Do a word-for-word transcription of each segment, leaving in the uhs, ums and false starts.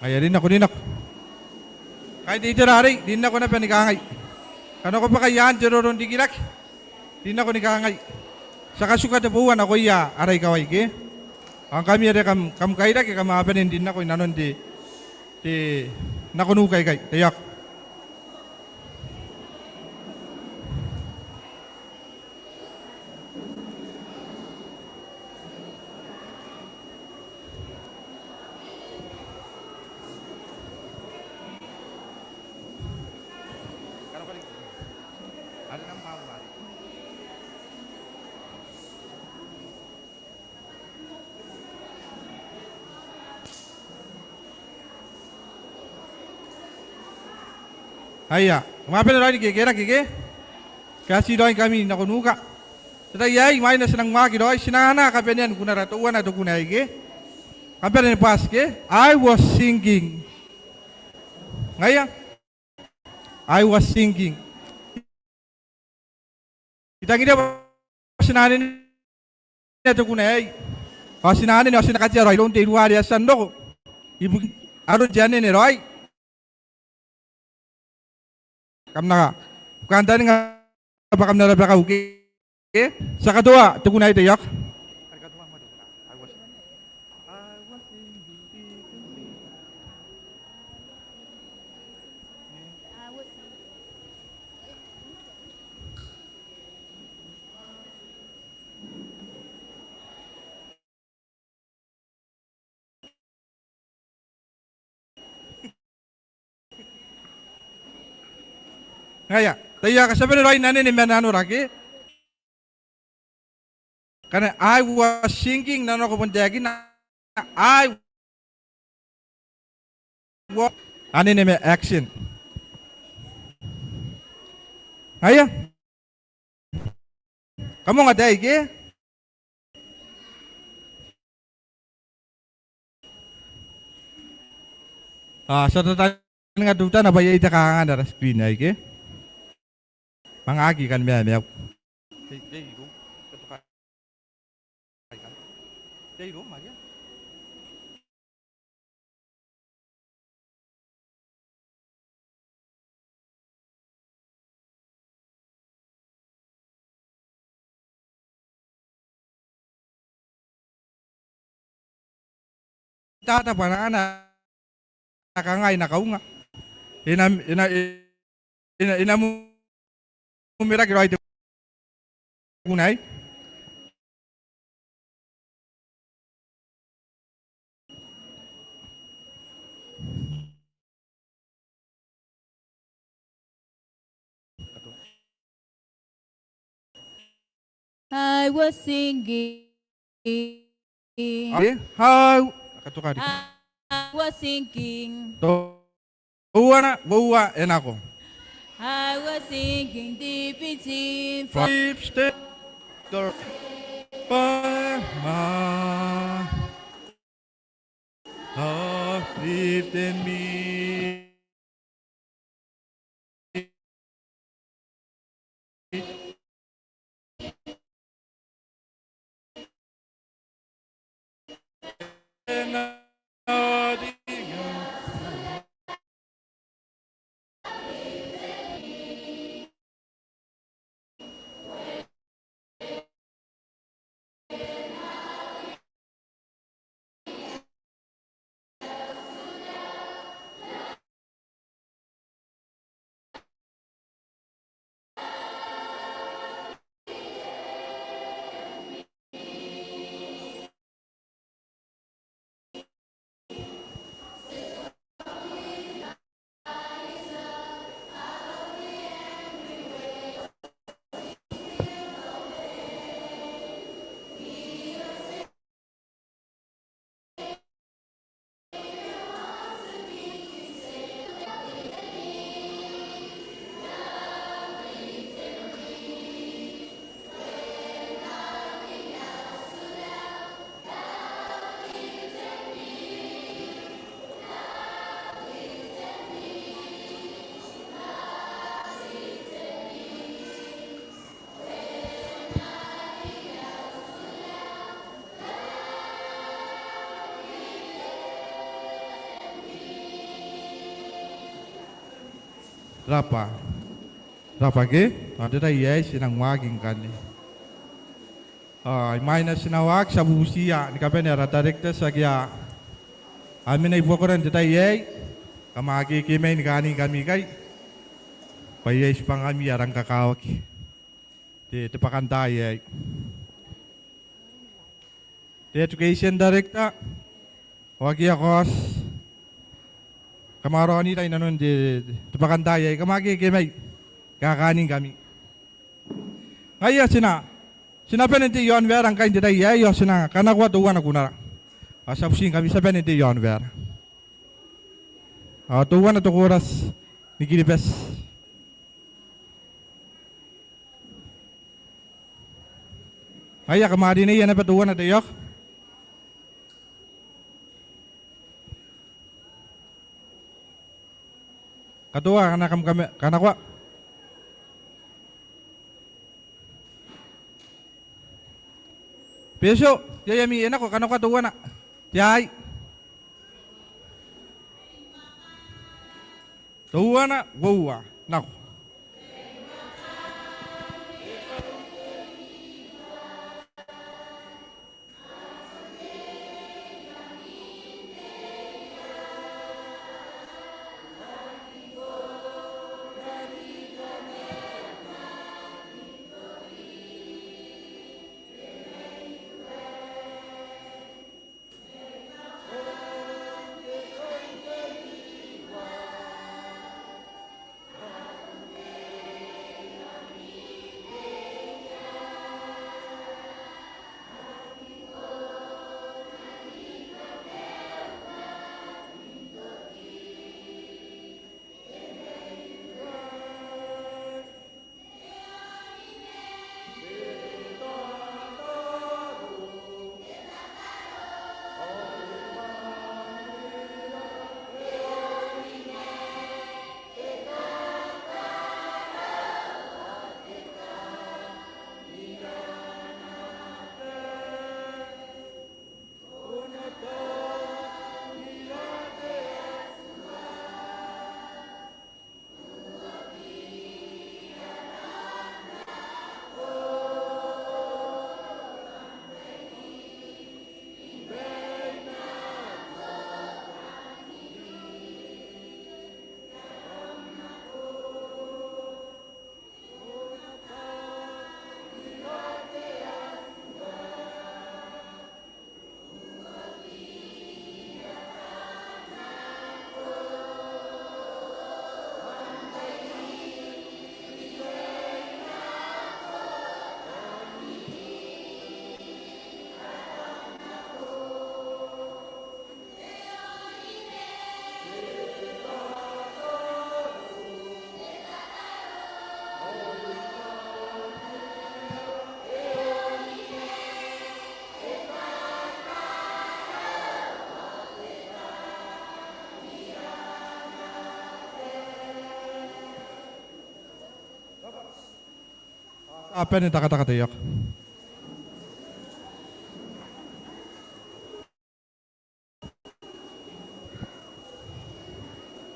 Ngaia, rin nako, rin nako. Kaain te itera arei, rin nako naba ni kangai. Kanakoa bwa kaain te roro n rikirake, rin nako ni kangai. Ti a katuka te boua nakoia ara ikawai ke. Ao ngkami are kam, kam kairake kam a bane n rin nako inanon te, te nako nuka ikai. Taiaoka. Aia, kam a bane raoi ni kekerake ke? Kaeti raoi ngkami nako nuka. Te tai aei imwaina ti nang waaki raoi, ti na anaa kabanean kunara teuana te kuna aei ke. Kam bane ni bati ke. I was sinking. Ngaia. I was sinking. I tangiria bwa ti na anenea te kuna aei. Ao ti na anene, ao ti na katea raoi iroun te iruwa are e a tia n roko. Ibukin aron te anene raoi. Kam na kantaninga bwa kam na rabakau ke. Ti a katoa te kuna aei, taiaoka. Ngaia, taiaoka, ti a bane raoi n anene ma nanora ke. Ngkana I was sinking, nanona ko bon taekina I was, anene ma action. Ngaia. Kam ongo ataei ke? A, ti a tataninga teutana bwa iai te kanganga n ara screen aei ke? Manga aki kan mea mea. Tei, tei iroum. Tei iroum, Maria. Tata bwa na, na kanga I na kaunga. E na, e na, e na, e na mumeraki raoi te kuna aei. I was sinking. Are, how? Katoka riki. I was sinking. Teuana, uoua, e nako. I was sinking deep in sin. Five step. By my, a fifth in me. Rabwa. Rabwa ke, ao n te tai aei ti nang waaki ngkanne. Ao imwaina ti na waaki ti a bubutiia ni kabane ara directors ake a mena i buakora n te tai aei, kam a kekemai ni kaaningkami ikai bwa iai tibwangami a rang kakawaki n te bwakantaai aei. Te education director, ao akea kaoti, kam a raonira inanon te bwakantaai aei, kam a kekemai ni kaaningkami. Ngaia ti na, ti na bane n tei i aon waera ngkai n te tai aei, ao ti na kanakoa teuana kunara. Ao ti a butiingkami, ti a bane n tei i aon waera? Ao teuana te chorus ni Kiribati. Ngaia, kam a rineia naba teuana te iok. Katoa, kam na kanakoa. Betio, iai ami, e nako, kanakoa teuana. Te ai. Teuana, uoua, nako. A bane n takataka te iok.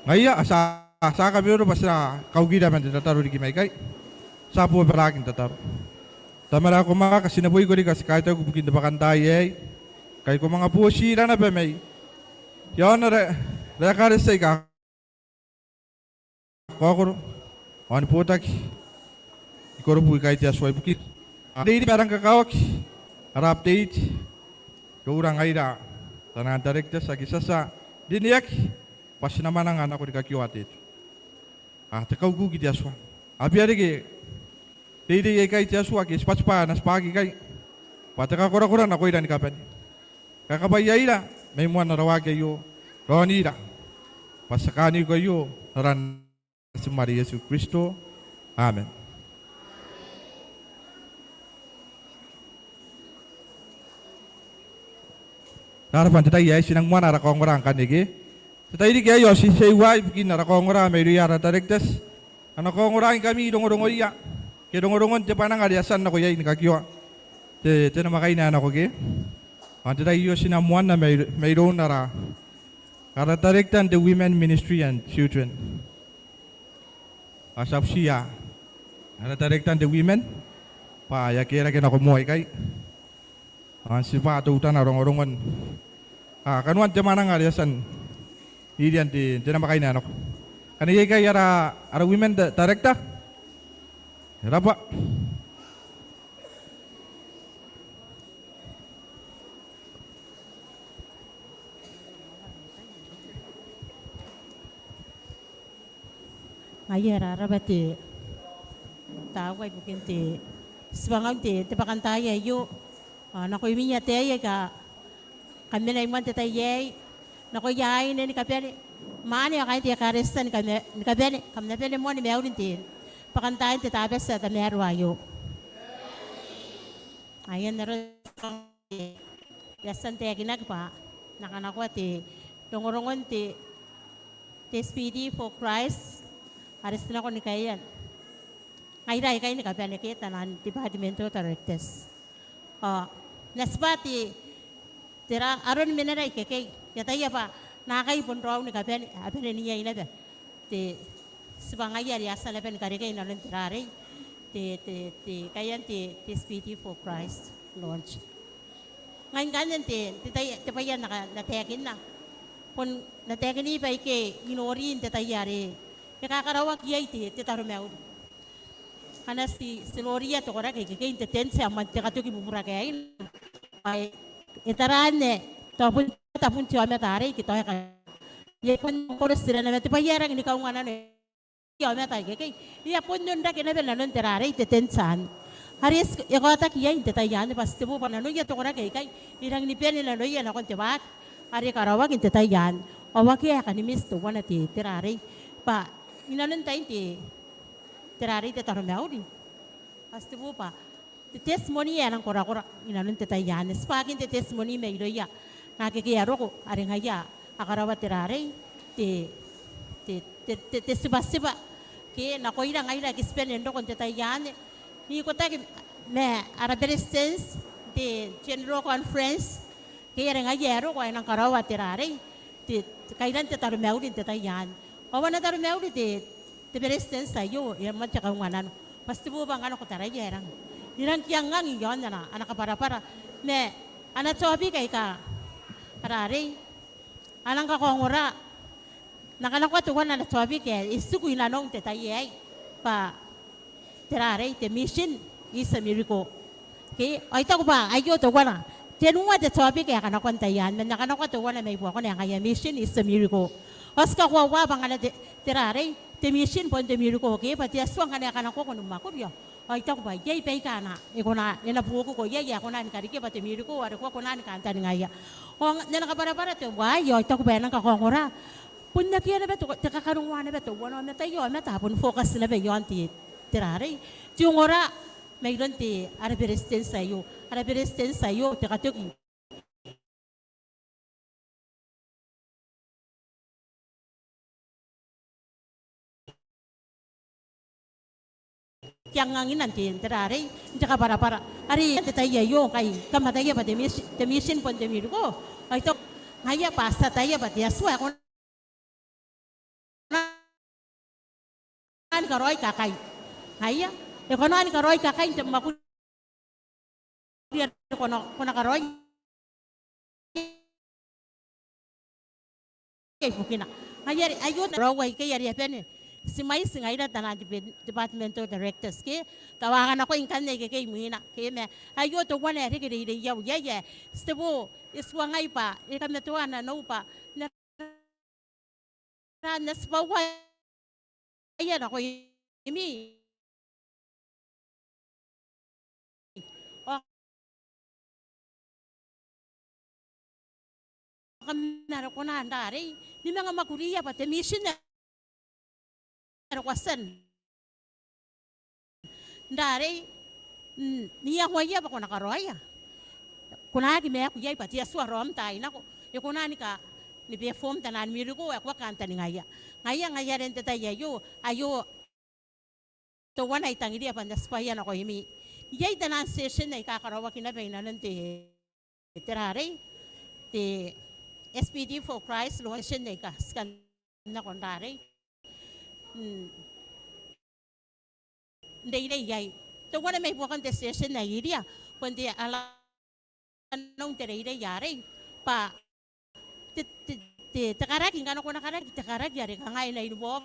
Ngaia, a tia, a tia kameoro bwa ti na kaukira man te tataro riki mai ikai. Ti a bobaraki n tataro. Tamara ae ko mwaaka, ti neboiko riki ao ti kaitauko ibukin te bwakantaai aei. Ngkai ko manga boti ira naba mai aon ara, ara ekaretia aika kaokoro ao ni botaki i Korobu ikai te Atua ibukin ara reirei ma e rang kakawaki ara update iroura ngaira taan directors ake ti a tia n rineaki bwa ti na mwananga nako ni kakioa te Atua. A te kaukuki te Atua. A bia reke reirei aikai te Atua ake tibwatibwa ae na tibwaki ikai bwa te kakorakora nakoira ni kabane. Kakabwaiaira mai moan ara waaki aio, raonira bwa ti a kaaniko aio n aran Natim are Iesu Kristo. Amen. Rarabwa. N te tai aei ti nang moana ara kaongora ngkanne ke. Te tairiki aei ao ti teuaei ibukin ara kaongora mairouia ara directors. A na kaongoraingkami rongorongoia ke rongorongon te bwananga are a tia n nako iai ni kakioa te, te namwakaina ae nako ke. Ao n te tai aio ti na moanna mai, mairoun ara, ara director n te Women Ministry and Children. Ao ti a butiia ara director n te women bwa e a kerake nako moa ikai ao n tibwa teutana rongorongon kanoan te mwananga are e a tia n iria n te namwakaina ae nako. Ngkana iai ikai ara women director, e rabwa. Ngaia e rarabwa te taua ibukin te tibwangaun te bwakantaai aio. Ao nakoimi ataei aika kam mena i moan te tai aei, nakoia aine ni kabane, mwaane ao kaain te ekaretia ni kabane, kam na bane moa ni mauri n te bwakantaai n te Tabati ae tamaroa aio. Ai n aron ae e a tia n taekinaki bwa N na kanakoa te rongorongon te, te S P D for Christ are ti nako ni kaea ngaira aikai ni kabane ke taian departmental directors. Ao N na tibwa te, tera aron menara ikekei. I ataia bwa naakai bon raou ni kabane, a bane n iai naba te tibwangaia are a tia naba ni karekea inanon te rarei, te, te, te kaean te, te S P D for Christ launch. Ngai ngkanne n te, te tai, te bwai ae N na, N na taekinna, bon N na taekini baike I nori n te tai are e kakaraoaki iai te, te taromauri. Ngkana ti, ti noria te koraki ikekei n te tent ae moan te katoki bubura kaina, ao e tara anne, tao bon tabun te aomata arei ke tao e ka, e a bon koro tira naba te bwai ae rangi ni kaunganano te aomata ikekei. E a bon onrake naba nanon te rarei te tent anne. Are e kaotaki iai n te tai anne bwa ti tebo bwa nanoia te koraki aikai e rangi ni bane nanoia nakon te waaki are karaoaki n te tai anne. Ao akea ae kan miss teuana te, te rarei bwa inanon tain te, te rarei te taromauri. Bwa ti tebo bwa te testimony ae nang korakora inanon te tai anne. Ti bwakin te testimony mairouia naake a roko are ngaia a karaoa te rarei, te, te, te, te, te tibwatibwa ke nakoira ngaira ake ti bane n roko n te tai anne. N ikotaki ma ara beretitenti n te General Conference ke are ngaia ae roko ae nang karaoa te rarei, te, te kairan te taromauri n te tai anne. Ao ana taromauri te, te beretitenti aio, e a moan te kaunganano. Bwa ti tebo bwa ngkana ko taraia e rang, e rang kiangang iaon ana, ana kabwarabwara ma ana topic aika a rarei, a nang kakaongora. N na kanakoa teuana ana topic ae e tiku inanou n te tai aei bwa te rarei, te mission is a miracle. Ke, ao I taku bwa aio teuana, tenua te topic ae kanakoa n tai anne, ma N na kanakoa teuana mai buakona ae ngaia mission is a miracle. Ao ti kakoaua bwa ngkana te, te rarei, te mission bon te miracle ke, bwa te Atua ngkana e kanakoako ni mwakuri ao, ao I taku bwa iai baika a na, e kona, e na buokiko iai ae kona ni karekea bwa te miracle are ko a kona ni kantaningaia. Ao n ana kabwarabwara teuaei, ao I taku bwa e nang kakaongora. Bon akea naba te, te kakarongoa naba teuana, ao mataia aomata a boni focus naba iaon te, te rarei, te ongora mairoun te, ara beretitenti aio, ara beretitenti aio, te katoki kiangangina n te, te rarei, n te kabwarabwara. Are n te tai aio ngkai kam ataia bwa te mis-, te mission bon te miracle. Ao I taku ngaia bwa ti ataia bwa te Atua e kona ni karaoi kakai. Ngaia, e kona ni karaoi kakai n te mwakuri are ko na, ko na karaoia ibukina. Ngaia are aio te rau aikai are a bane. Ti mwaiti ngaira taian depe-, departmental directors ke, tao a anganakoi ngkanne ikekei imwina ke, ma aio teuana ae reke reireiau iai ae ti tebo, e tuangai bwa e kamatoa nanou bwa N na, N na tibwaua aia nakoimi. Ao kam na kona n rarei ni manga mwakuria bwa te mission ae are ko a tia n rarei, n iangoia bwa ko na karaoia. Ko na aki maaku iai bwa te Atua raom taai nako e kona ni ka, ni perform taian miracle ae ko aki kantaningaia. Ngaia, ngaia are n te tai aio, aio teuana ae I tangiria bwa N na tibwaia nakoimi. Iai taian session aika karaoaki naba inanon te, te rarei, te S P D for Christ launch aika ti kan nako n rarei. Mm. n reirei iai. Teuana mai buakon te session ae I iria, bon te ala nanon te reirei arei, bwa te, te, te, te karaki, ngkana ko na karaki, te karaki are kanga e na involve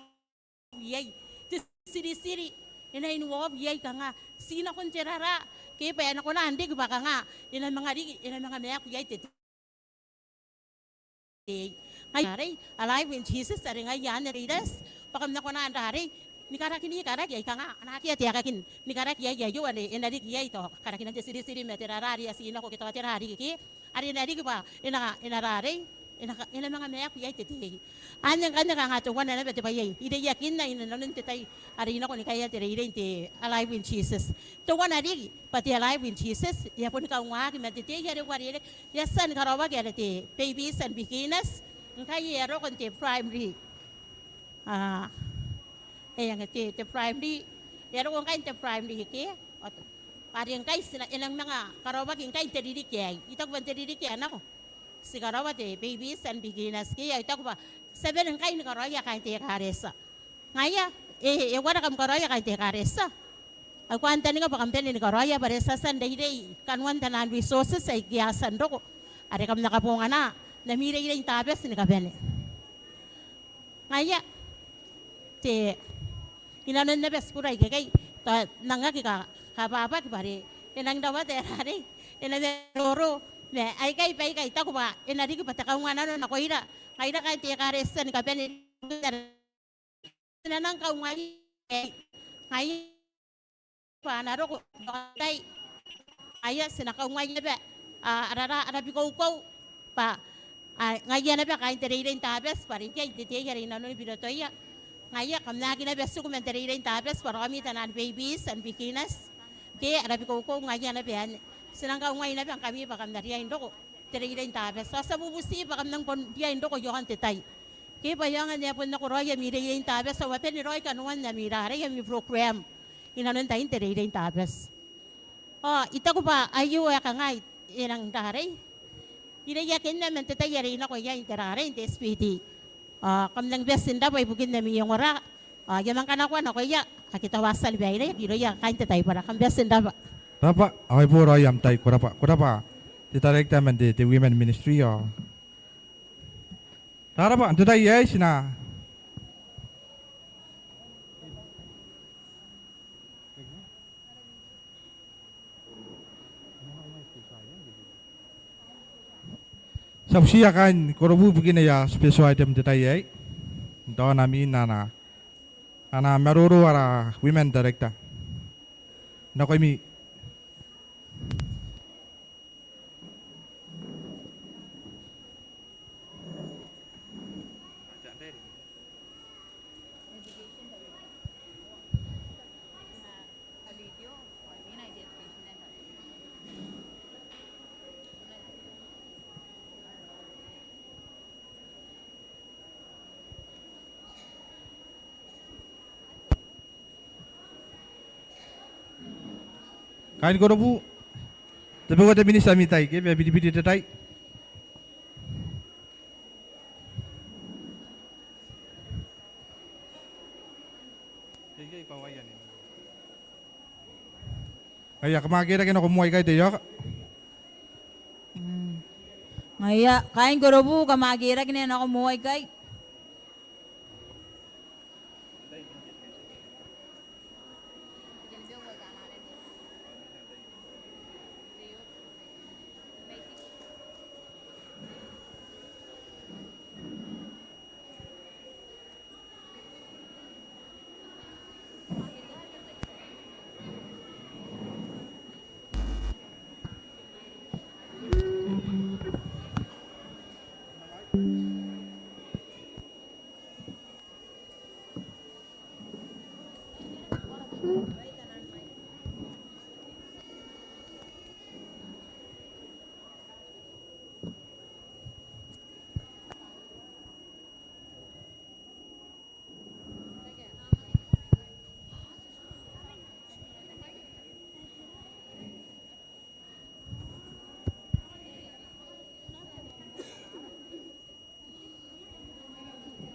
iai te tiritiri, e na involve iai kanga ti nakon te rara, ke bwa e na kona n riki bwa kanga e na manga riki, e na manga maaku iai te, te Ngaia arei, Alive in Jesus are ngaia anne, leaders, bwa kam na kona n rarei ni karaki, ni karaki aika kanga a na akea te aekakin ni karaki iai aio, are e na riki iai tao karakinan te tiritiri ma te rara are a tii nako ke tao tera riki ke, are e na riki bwa e na, e na rarei, e na, e na manga maaku iai te tei. Anne ngkanne kanga teuana naba te bwai ae I reiakinna inanon te tai are I nako ni kaea te reirei n te Alive in Jesus. Teuana riki bwa te Alive in Jesus e a boni kaungaki ma te tei are uarereke. E a tia ni karaoaki are te Babies and Beginners, ngkai e a roko n te primary. A, e anga te, te primary. E a roko ngkai n te primary ke. Ao are ngkai ti na, e nang manga karaoaki ngkai n te ririki aei. I taku bwa n te ririki ae nako ti karaoa te Babies and Beginners ke, ao I taku bwa ti a bane ngkai ni karaoia kaain te ekaretia. Ngaia, e, e uara kam karaoia kaain te ekaretia? Ao I kantaninga bwa kam bane ni karaoia bwa are ti a tia n reirei kanoan taian resources aike a tia n roko, are kam na kabongana n ami reirei n Tabati ni kabane. Ngaia, te, inanon naba tikura ikekei, tao e nang aki ka, kabwabwaki bwa are e nang rawata ae rarei, e na maroro, ma aikai baika I taku bwa e na riki bwa te kaunganano nakoira ngaira kaain te ekaretia ni kabane. Ti na nang kaungaia, ngaia bwa a na roko n te tai. Ngaia ti na kaungaia naba, a, ara, ara bikoukou bwa, a, ngaia naba kaain te reirei n Tabati bwa are ngkai n te tei are inanoni Birotoia. Ngaia kam na aki naba tiku man te reirei n Tabati bwa raomi taian Babies and Beginners ke ara bikoukou, ngaia naba anne. Ti nang kaungai naba ngkami bwa kam na riai n roko n te reirei n Tabati. Ao ti a bubuti bwa kam nang bon riai n roko iaon te tai ke bwa e aonga n ae bon nakoraoi ami reirei n Tabati, ao a bane raoi kanoan ami rarei, ami program inanon tain te reirei n Tabati. Ao I taku bwa aio ae kanga e nang rarei, I reiakinna man te tai are I nako iai n te rarei n te S P D. Ao kam nang bati n rabwa ibukin ami ongora. Ao I a manga kanakoa nakoia ake tao a tia ni bairaia irouia kaain te taibora. Kam bati n rabwa. Rabwa, ao e boraoi am tai, ko rabwa, ko rabwa te director man te, te women ministry. Ao rarabwa, n te tai aei ti na, ti a butiia kaain Korobu ibukin aia special item n te tai aei. N taon ami nana, ana maroro ara women director. Nakoimi. Kaain Korobu, tabeua te miniti ami tai ke, ma e biribiri te tai. Ngaia, kam a kerake nako moa ikai te ioka. Mm. Ngaia, kaain Korobu, kam a kerake nako moa ikai.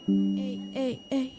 Ei, ei, ei.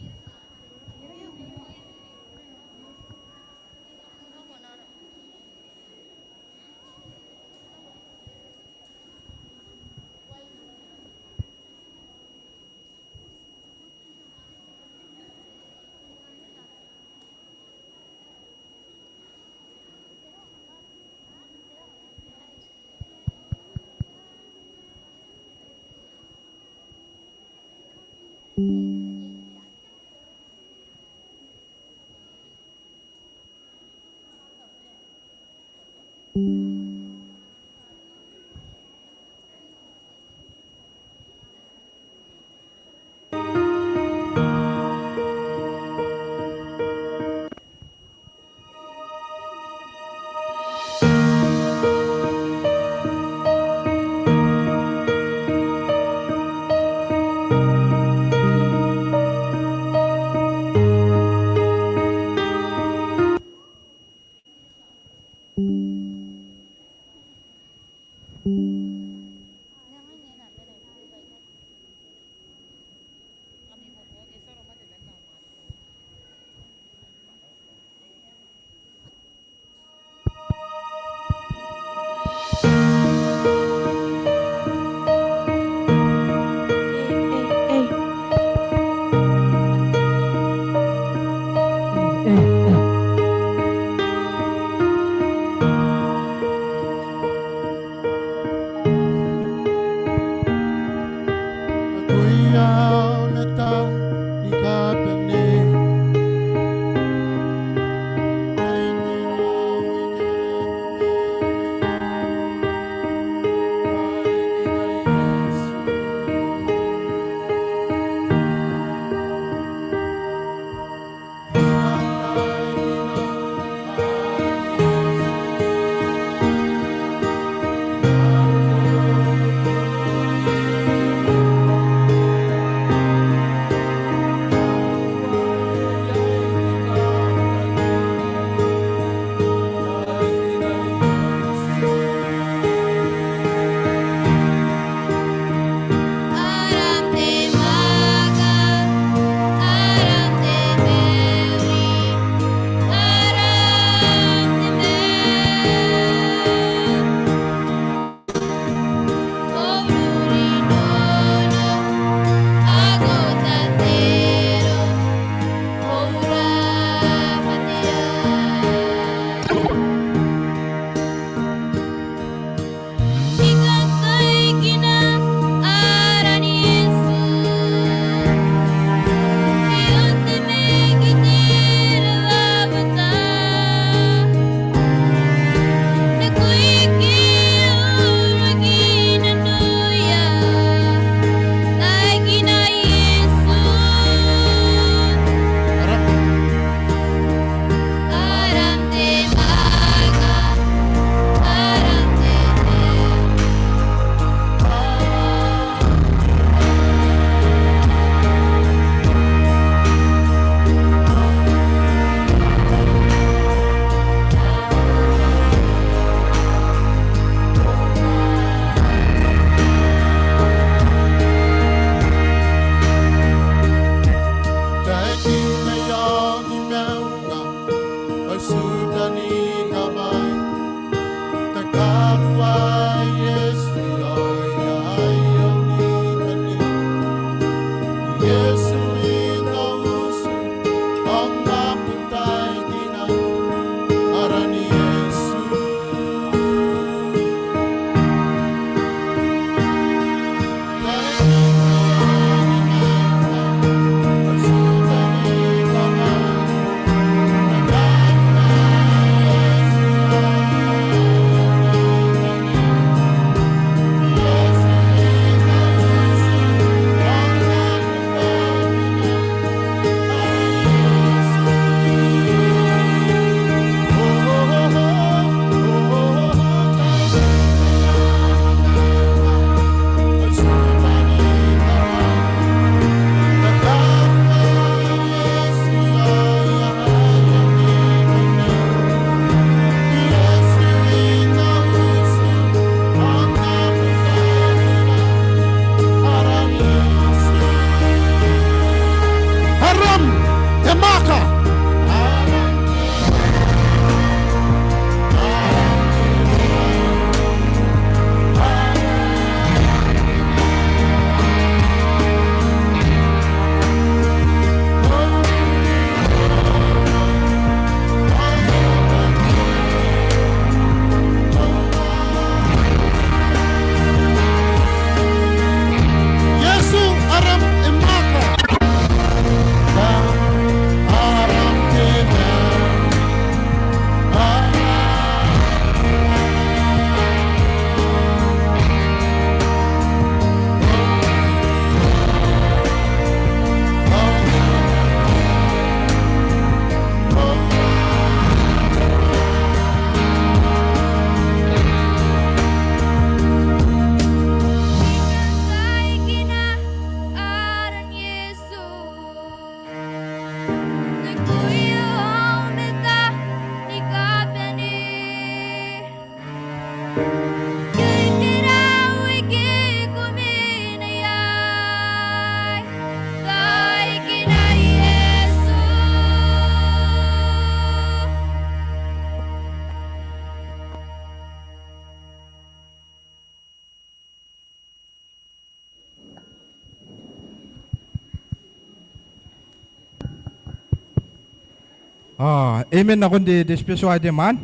Ao amen nakon te, te special item anne.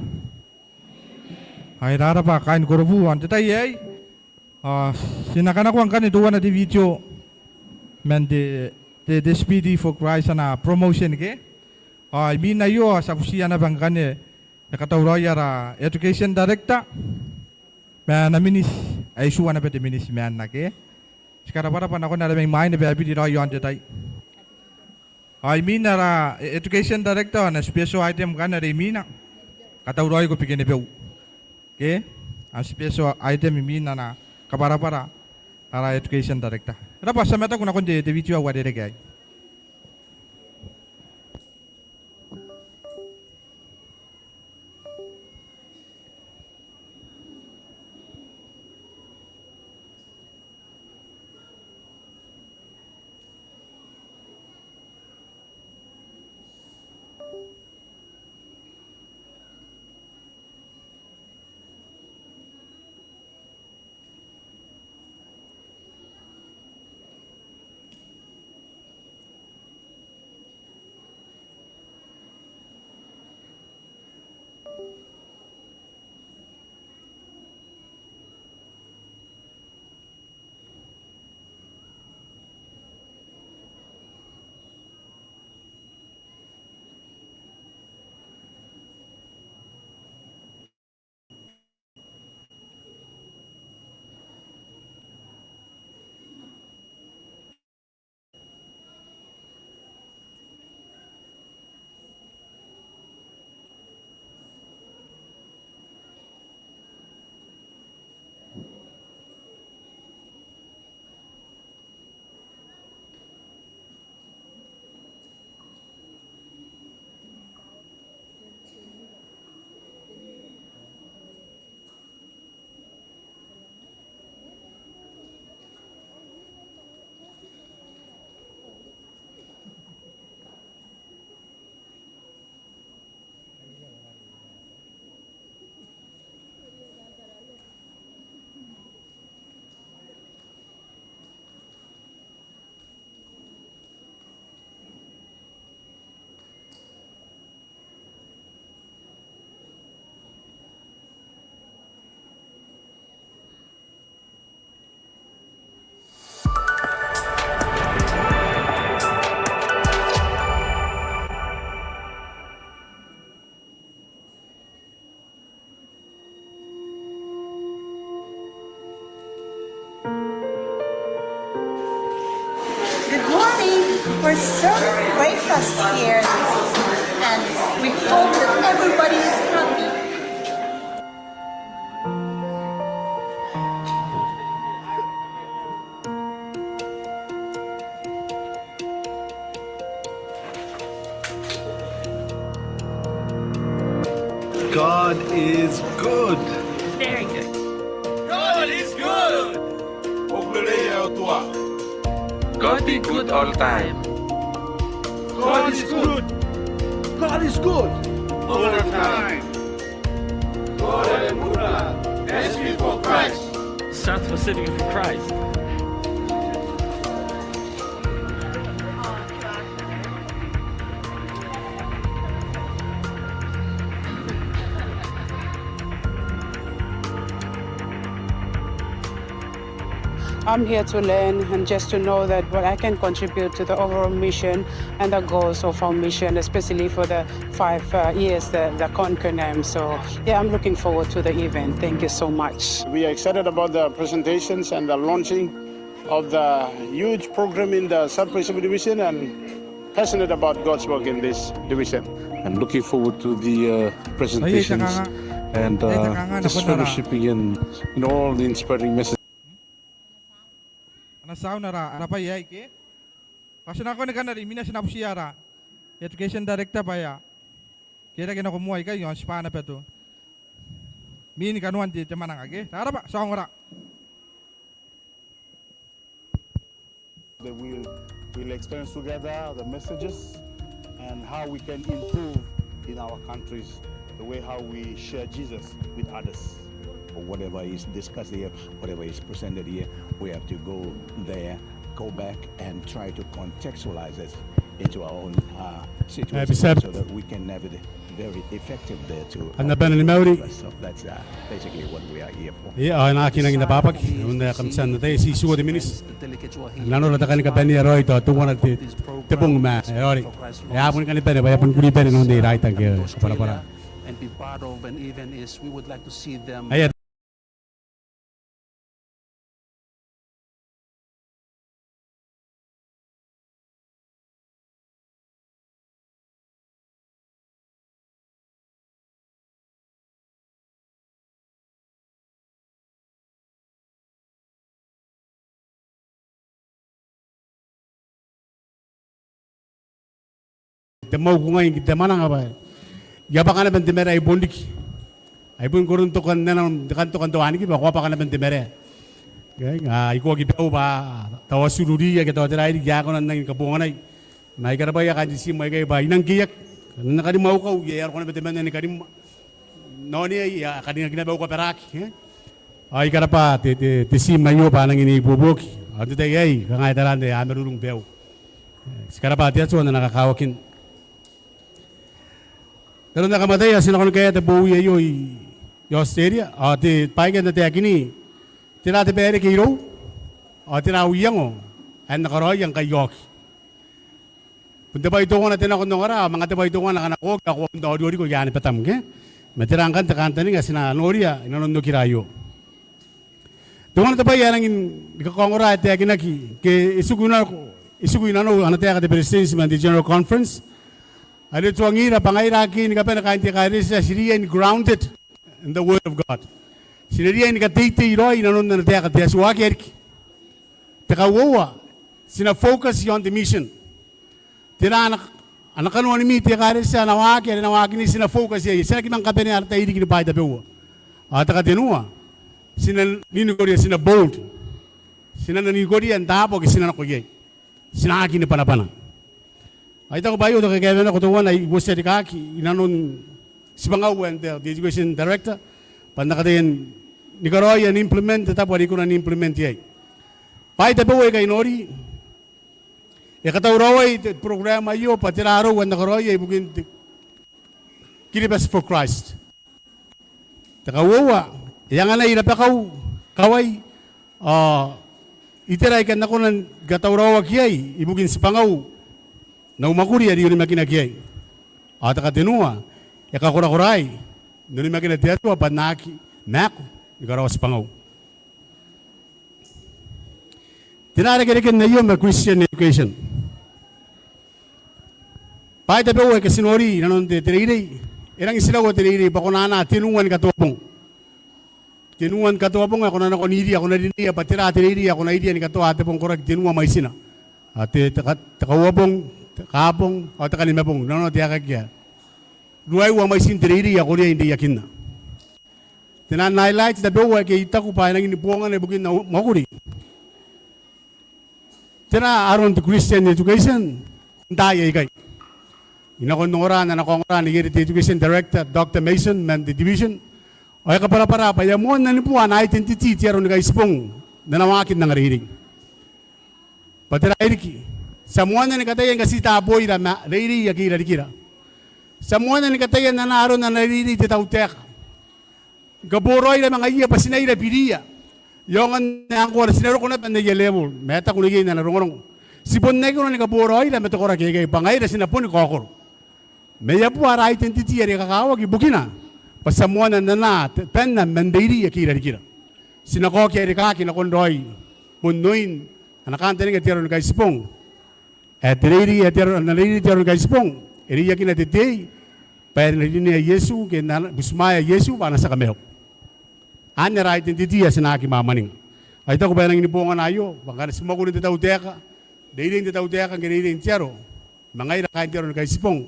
Ai rarabwa kaain korobu ao n te tai aei ao ti na kanakoa ngkanne teuana te video man te, te, te Speed for Christ ana promotion ke. Ao imwin aio ao ti a butiia naba ngkanne e katauraoi ara education director ma ana miniti ae itiua naba te miniti ma anne ke. Ti karabwarabwa nakon ara mwaane bwa e biri raoi iaon te tai. Ao imwin ara education director ana special item ngkanne are imwina. Katauraoi ko bikenibeu ke, ana special item imwin ana kabwarabwara ara education director. Rabwa, ti a mataku nakon te, te video ae uarereke aei. Good morning. We're serving breakfast here, and we hope that everybody is happy. God is good. Very good. God is good. God be good all time. God is good. God is good. All the time. God and Buddha, S P for Christ. South Pacific for Christ. I'm here to learn and just to know that what I can contribute to the overall mission and the goals of our mission, especially for the five, uh, years, the, the Conquer NEM. So, yeah, I'm looking forward to the event. Thank you so much. We are excited about the presentations and the launching of the huge program in the South Pacific Division and passionate about God's work in this division. I'm looking forward to the, uh, presentations and, uh, this fellowship in, in all the inspiring messages. Ana sound ara, ara bwai aei ke? Bwa ti na kona ngkanne are imwina ti na butiia ara education director bwa e a kerake nako moa ikai ao n tibwa naba to. Imwin kanoan te, te mwananga ke? Rarabwa, ti a ongora. That we'll, we'll experience together the messages and how we can improve in our countries, the way how we share Jesus with others. Whatever is discussed here, whatever is presented here, we have to go there, go back and try to contextualize it into our own, uh, situation, so that we can navigate very effective there to, uh, address of that, uh, basically what we are here for. Ia, ao e na aki rangi n ababaki n ae kam tia n ataia, ti itiua te miniti. Nanora te kani kabanea raoi tao teuana te, te bong ma e raoiroi. E a boni kani bane bwa e a boni kuri bane n te iraua ngke e kabwarabwara. Aia. Te mwauku ngai ngke te mwananga bwa e a bwaka naba n te marae i bon riki. Ai bon koron tokan nanon te kan tokan te wanikiba, ko a bwaka naba n te marae. Okay, a ikoaki bau bwa tao a tiururiia ke tao tera riki, a kona n rangi ni kabonganai. Ma I karabwaia kaain te tiim aikai bwa I nang keiaki. N na kani mwaukau, e a roko naba temanna ni kani mwa-, naonai, e a kani, kani naba ukabaraki, e. Ao I karabwa te, te, te tiim aio bwa a nangi n ibuobuoki. Ao n te tai aei, kanga e taraan ae a marurung bau. Ti karabwa te Atua n ana kakawakin. N aron ae kam ataia, ti nakon kaea te bowi aio i, i Australia, ao te bwai ae N na taekinna, tera te bwai ae reke irou, ao tera au iango ae N na karaoia ngkai I oki. Bon te bwai teuana te nako n ongora, ao manga te bwai teuana ngkana ko oki ao ko a bon taoriko iaan batam, ke? Ma tera ngkanne te kantaninga ae ti na noria inanon okira aio? Teuana te bwai ae rangi ni kakaongora ae taekinaki, ke e tiku i nano, e tiku i nanou ana taeka te Beretitenti man te General Conference, are e tuangira bwa ngaira ake ni kabane kaain te ekaretia ti riai ni grounded in the Word of God. Ti na riai ni kateitei raoi inanon ana taeka te Atua, akea riki. Te kauoua, ti na focus on the mission. Tera ana, ana kanoan ami te ekaretia, ana waaki are e na waakinna, ti na focus iai. Ti na aki manga kabanea ara tai riki ni bwaai tabeua. Ao te katenua, ti na ninikoria, ti na bold. Ti na ninikoria n taabo ake ti na nako iai. Ti na aki ni bwanabwana. Ao I taku bwa aio te kakaewenako teuana ae I uotia rikaaki inanon tibwangau ae te, te education director, bwa N na kataia ni karaoia n implement te tabo are I kona n implement iai. Bwaai tabeua aika I nori, e katauraoi te program aio bwa tera arou ae N na karaoia ibukin te Kiribati for Christ. Te kauoua, e anganai rabakau, kawai, ao itera aika N na kona ni katauraoaki iai ibukin tibwangau n au mwakuri are I onimakinaki iai. Ao te katenua, e kakorakoraai n onimakina te Atua bwa N na aki maaku ni karaoa tibwangau. Tera rekereken aio ma Christian education? Bwaai tabeua aika ti nori inanon te, te reirei, e rangi n tiraua te reirei bwa ko na anaa tenua ni katoa bong. Tenua ni katoa bong ae ko na nako n iria, ko na rineia bwa tera te reirei ae ko na iria ni katoa te bong koraki tenua mwaitina. Ao te, te ka-, te kauabong, te kaabong, ao te kanimabong, nanona te aekaki ae ruaiwa mwaitin te reirei ae ko riai n reiakinna. Te naan highlight tabeua ae I taku bwa e nangi ni bongana ibukin au mwakuri. Tera aron te Christian education n taai aikai? I nako n ongora n ana kaongora neiere te education director, Doctor Mason, man te division. Ao e kabwarabwara bwa e a moanna ni bua ana identity te Aro ni Kaitibong n ana waaki n angareirei. Bwa tera riki, ti a moanna ni kataia ni katitaaboira ma reirei ake i rarikira. Ti a moanna ni kataia n anaa aron ana reirei te tautaeka. Ni kaboraoira ma ngaiia bwa ti na ira biriia. E aonga n ae ngkoa are ti na roko naba n aia level. Ma e taku neiei n ana rongorongo, ti bon aki kona ni kaboraoira ma te koraki aikai bwa ngaira ti na boni kaokoro. Ma e a bua ara identity are kakawaki ibukina bwa ti a moanna n anaa te, banna man reirei ake i rarikira. Ti na kaoki ae rikaaki nakon raoi bon oin ana kantaninga te Aro ni Kaitibong. Ae te reirei ae te Aro, ana reirei te Aro ni Kaitibong e reiakina te tei bwa e na rinea Iesu ke e na butimwaea Iesu bwa ana tia kamaiu. Anne ara identity ae ti na aki mwamwaninga. Ao I taku bwa e nangi ni bongana aio bwa ngkana ti mwakuri n te tautaeka, reirei n te tautaeka ngke reirei n te aro, ma ngaira kaain te Aro ni Kaitibong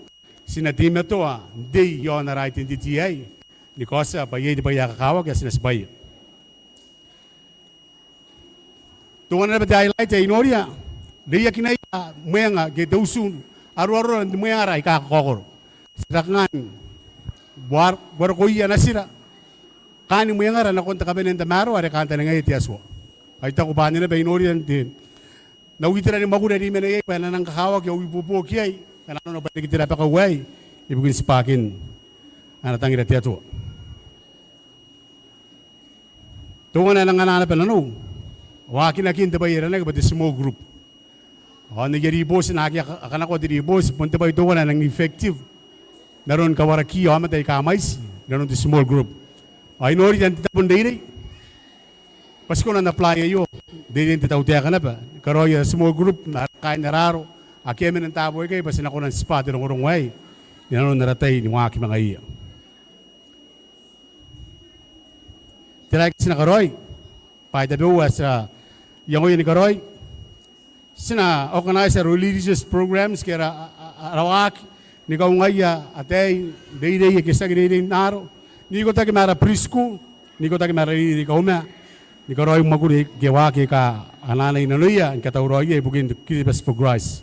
ti na teimatoa n tei iaon ara identity aei ni kaotia bwa iai te bwai ae kakawaki ae ti na tibwaia. Teuana naba te highlight ae I noria, reiakinaia mwenga ke te utu n aroarora n te mwengara aika kakaokoro. Ti a kanga ni uarokoia natira kaain mwengara nakon te kabanea n tamaroa are kantaningaia te Atua. Ao I taku bwa anne naba I noria n te n au itera ni mwakuri are I mena iai bwa e na nang kakawaki au ibuobuoki iai, ngkana nanona bwa e reke te rabakau aei ibukin tibwakin ana tangira te Atua. Teuana ae nang anaa naba nanou, waakinakin te bwai ae aranaki bwa te small group. Ao n aia ribooti naake a kanakoa te ribooti, bon te bwai teuana ae nang effective n aron kawaraki aomata aika mwaiti inanon te small group. Ao I noria n te tabo n reirei bwa ti kona n apply aio n reirein te tautaeka naba ni karaoia ara small group ma kaain ara aro ake a mena n taabo aikai bwa ti na kona n tibwa te rongorongo aei inanon ara tai ni waaki ma ngaiia. Tera ae ti na karaoi? Bwaai tabeua ae ti a iangoia ni karaoi. Ti na organize ara religious programs ke ara, a, a, ara waaki ni kaungaia ataei n reirei ake tiaki reirei n aaro, n ikotaki ma ara preschool, n ikotaki ma ara reirei kauma, ni karaoi mwakuri ke waaki aika a anaanai nanoia ni katauraoia ibukin te Kiribati for Christ.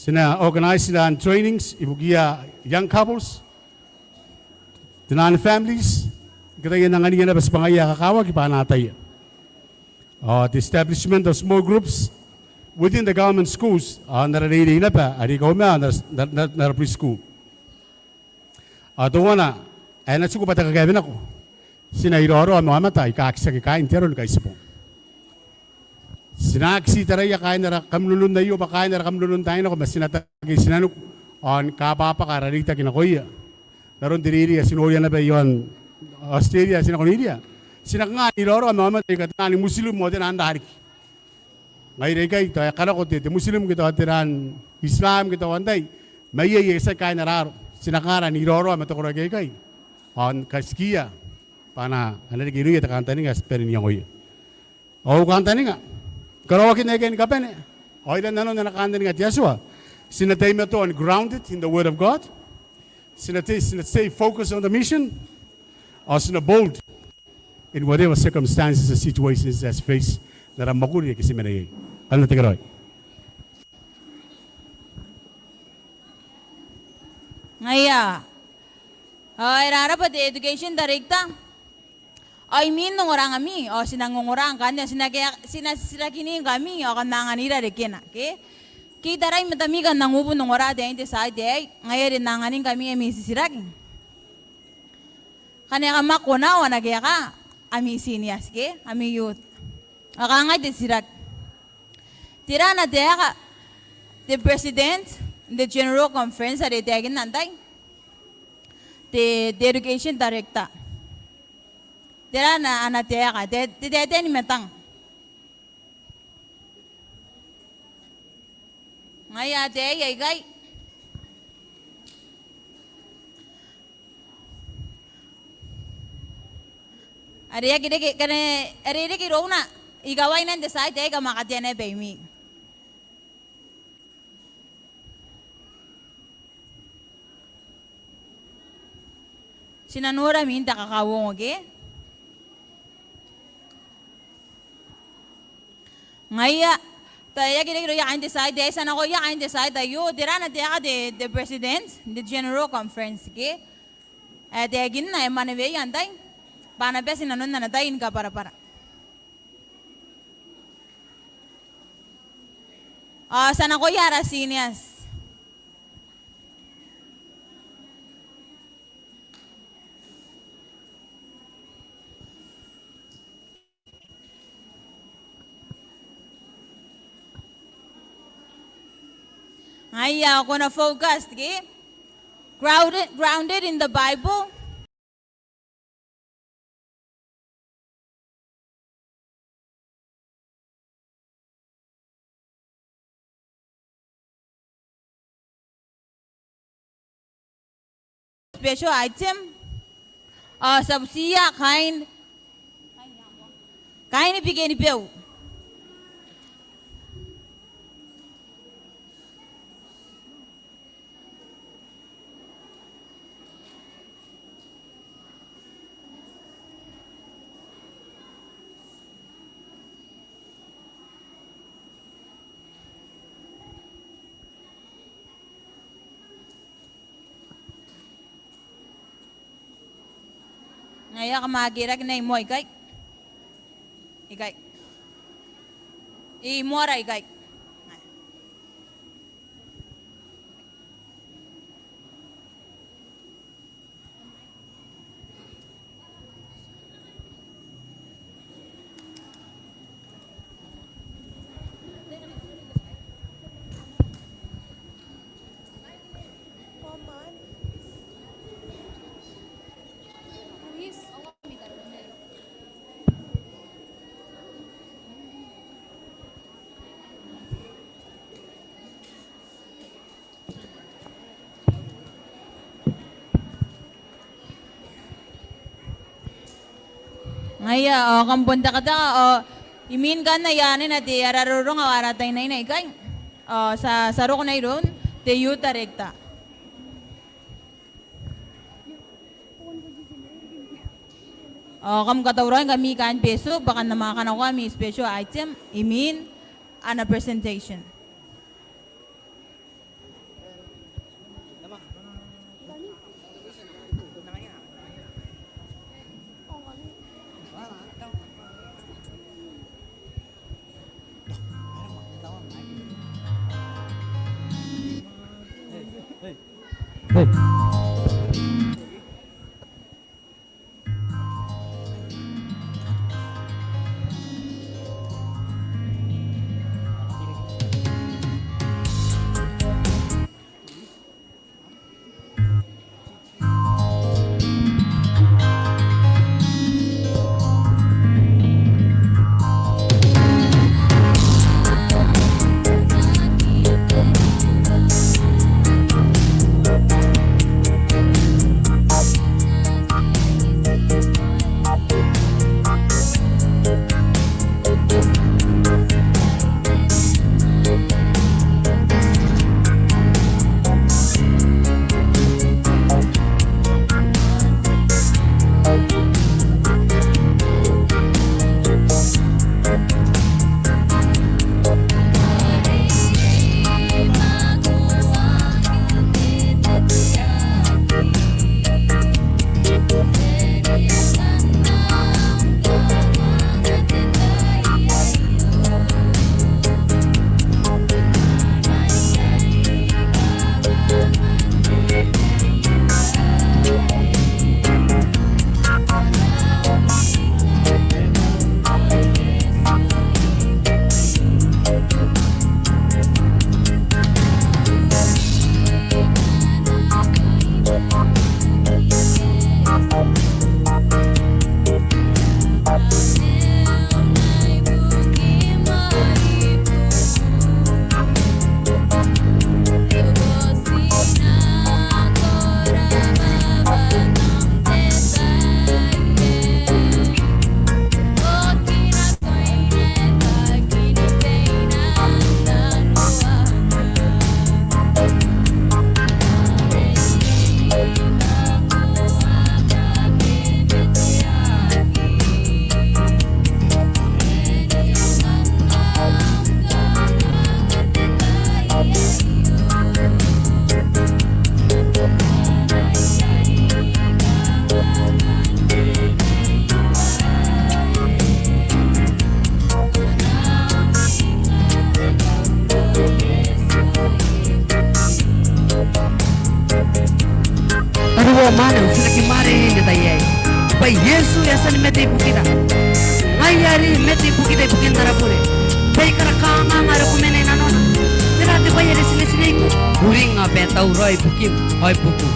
Ti na organize taian trainings ibukiia young couples, taian families, ni kataia n angania naba tibwangaia ae kakawaki bwa a na ataia. Ao te establishment of small groups within the government schools, ao n ara reirei naba are i kauma, ao n ara, n ara, n ara preschool. Ao teuana ae na tiku bwa te kakaaewe nako, ti na iraorao ma aomata aika aki tiaki kaain te aro ni kaitibong. Ti na aki tii taraia kaain ara kaminonon aio bwa kaain ara kaminonon taai nako, ma ti na taku ke ti na nuku ao ni kabwabwaka ara reitaki nakoia. N aron te reirei ae ti noria naba iaon Australia ae ti nako n iriia, ti na kanga n iraorao ma aomata aika tera ni Muslim ao tera n ra riki. Ngaira aikai tao e kanako te, te Muslim ke tao tera n Islam ke tao antai, ma iai aika tiaki kaain ara aro. Ti na kanga ra n iraorao ma te koraki aikai ao ni katikiia bwa a na, a na reke irouia te kantaninga ae ti bane n iangoia. Ao au kantaninga ni karaoakin aikai ni kabane, ao iran nanon ana kantaninga te Atua, ti na teimatoa ni grounded in the word of God. Ti na stay, ti na stay focused on the mission. Ao ti na bold in whatever circumstances and situations that face n ara mwakuri ake ti mena iai. Kam na tekeraoi. Ngaia, ao e rarabwa te education director. Ao imwin ongorangkami ao ti nang ongora ngkanne, ti na kaea, ti na titirakini ngkami ao kam na anganira rekena, ke? Ke I tarai matami kam nang ubu n ongora ataein te site aei, ngaia are N na anganingkami ami titiraki. Ngkana kam aki kona ao a na kaeka ami seniors, ke ami youth. Ao kangai te titiraki: Tera ana taeka te president n te general conference are e taekinna antai? Te, te education director. Tera ana, ana taeka, te, te taetae ni matang. Ngaia ataei aikai. Are e aki reke, ngkana are e reke irouna, ikawai n te site aei kam a katea naba imwin. Ti na nora imwin te kakauongo, ke? Ngaia, tao e aki reke irouia kaain te site aei, ti a nakoia kaain te site aio, tera ana taeka te, te president n te general conference, ke? Ae taekinna ae mwaneweia antai? Bwa a na bati inanon ana tai ni kabwarabwara. Ao ti a nakoia ara seniors. Ngaia, ko na focus, ke? Grounded, grounded in the Bible. Special item. Ao ti a butiia kaain, kaain Bikenibeu. Ngaia, kam a kerake naba i moa ikai. Ikai. I moara ikai. Ngaia, ao kam bon tekateka, ao imwin ngkanne I a anena te ara roronga ao ara taina ikai. Ao ti a, ti a roko naba iroun te youth director. Ao kam katauraoi ngkami kaain Betio, bwa kam na manga kanakoa ami special item imwin ana presentation. Tariu ao mwaneu, ti na kimwareirei n te tai aei bwa Iesu e a tia ni mate ibukira. Ngaia are e mate ibukira ibukin ara bure, bwa I kara kanganga are ko mena i nanona. Tera te bwai are ti netineiko? Uringa bwa e tauraoi ibukim ao ibukim.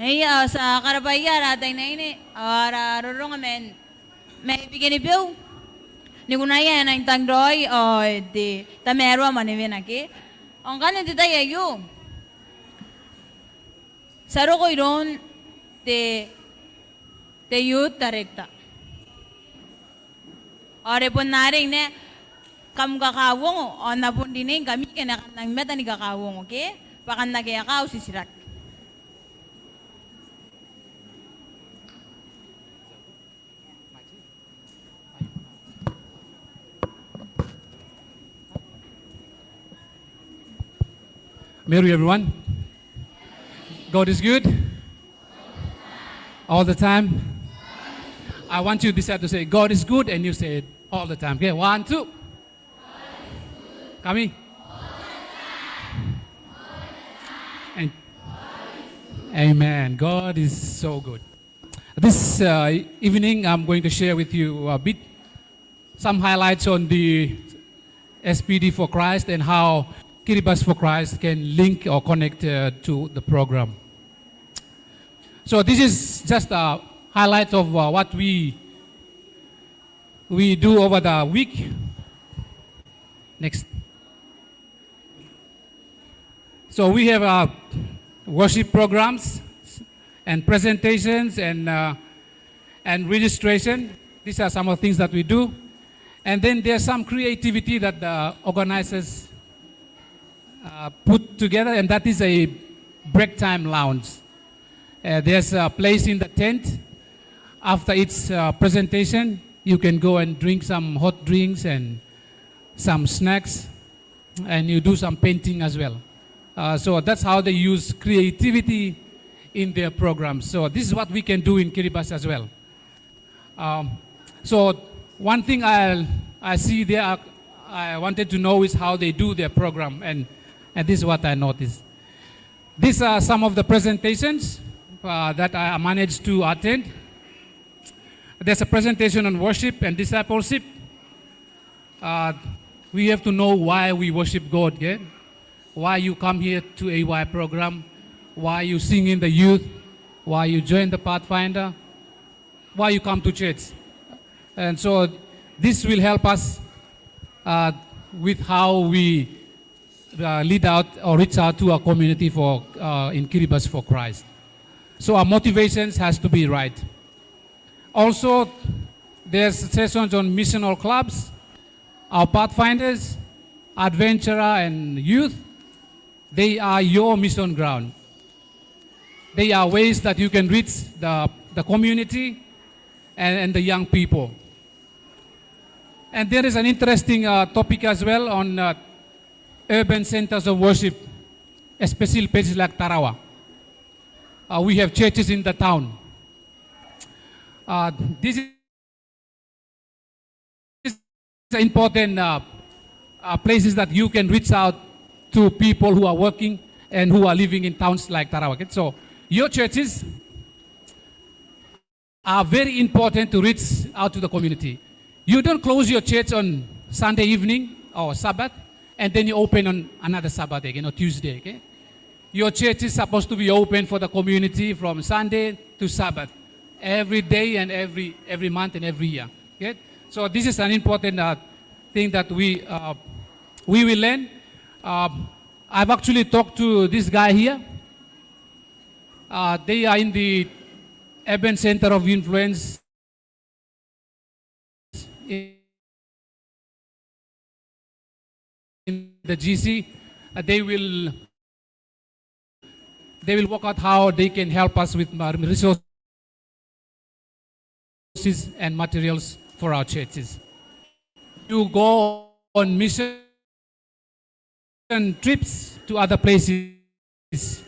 Ngaia, ao ti a karabwaia ara taina ine, ao ara roronga man mai Bikenibeu. Ni kunaia e nang tang raoi ao te tamaroa mwanewenake. Ao ngkanne n te tai aio ti a roko iroun te, te youth director. Ao are bon arei naba kam kakauongo, ao N na bon rineingkami ke N na kan nang mata ni kakauongo ke bwa kam na kaeka au titiraki. Merry everyone. God is good. All the time. I want you this side to say, "God is good," and you say it all the time. Okay, one, two. Kami? And, amen. God is so good. This, uh, evening, I'm going to share with you a bit, some highlights on the S P D for Christ and how Kiribati for Christ can link or connect, uh, to the program. So this is just a highlight of, uh, what we, we do over the week. Next. So we have, uh, worship programs and presentations and, uh, and registration. These are some of the things that we do. And then there's some creativity that the organizers, uh, put together, and that is a break time lounge. Uh, there's a place in the tent. After its, uh, presentation, you can go and drink some hot drinks and some snacks, and you do some painting as well. Uh, so that's how they use creativity in their programs. So this is what we can do in Kiribati as well. Um, so one thing I, I see there, I, I wanted to know is how they do their program, and, and this is what I noticed. These are some of the presentations, uh, that I managed to attend. There's a presentation on worship and discipleship. Uh, we have to know why we worship God, okay? Why you come here to A Y program, why you sing in the youth, why you join the Pathfinder, why you come to church. And so this will help us, uh, with how we, uh, lead out or reach out to our community for, uh, in Kiribati for Christ. So our motivations has to be right. Also, there's sessions on missional clubs. Our Pathfinders, Adventurer and youth, they are your mission ground. They are ways that you can reach the, the community and, and the young people. And there is an interesting, uh, topic as well on, uh, urban centers of worship, especially places like Tarawa. Uh, we have churches in the town. Uh, this is important, uh, uh, places that you can reach out to people who are working and who are living in towns like Tarawa. Okay? So your churches are very important to reach out to the community. You don't close your church on Sunday evening or Sabbath and then you open on another Sabbath again or Tuesday, okay? Your church is supposed to be open for the community from Sunday to Sabbath, every day and every, every month and every year. Okay? So this is an important, uh, thing that we, uh, we will learn. Uh, I've actually talked to this guy here. Uh, they are in the urban center of influence in, in the G C. Uh, they will, they will work out how they can help us with, uh, resources and materials for our churches. You go on mission trips to other places.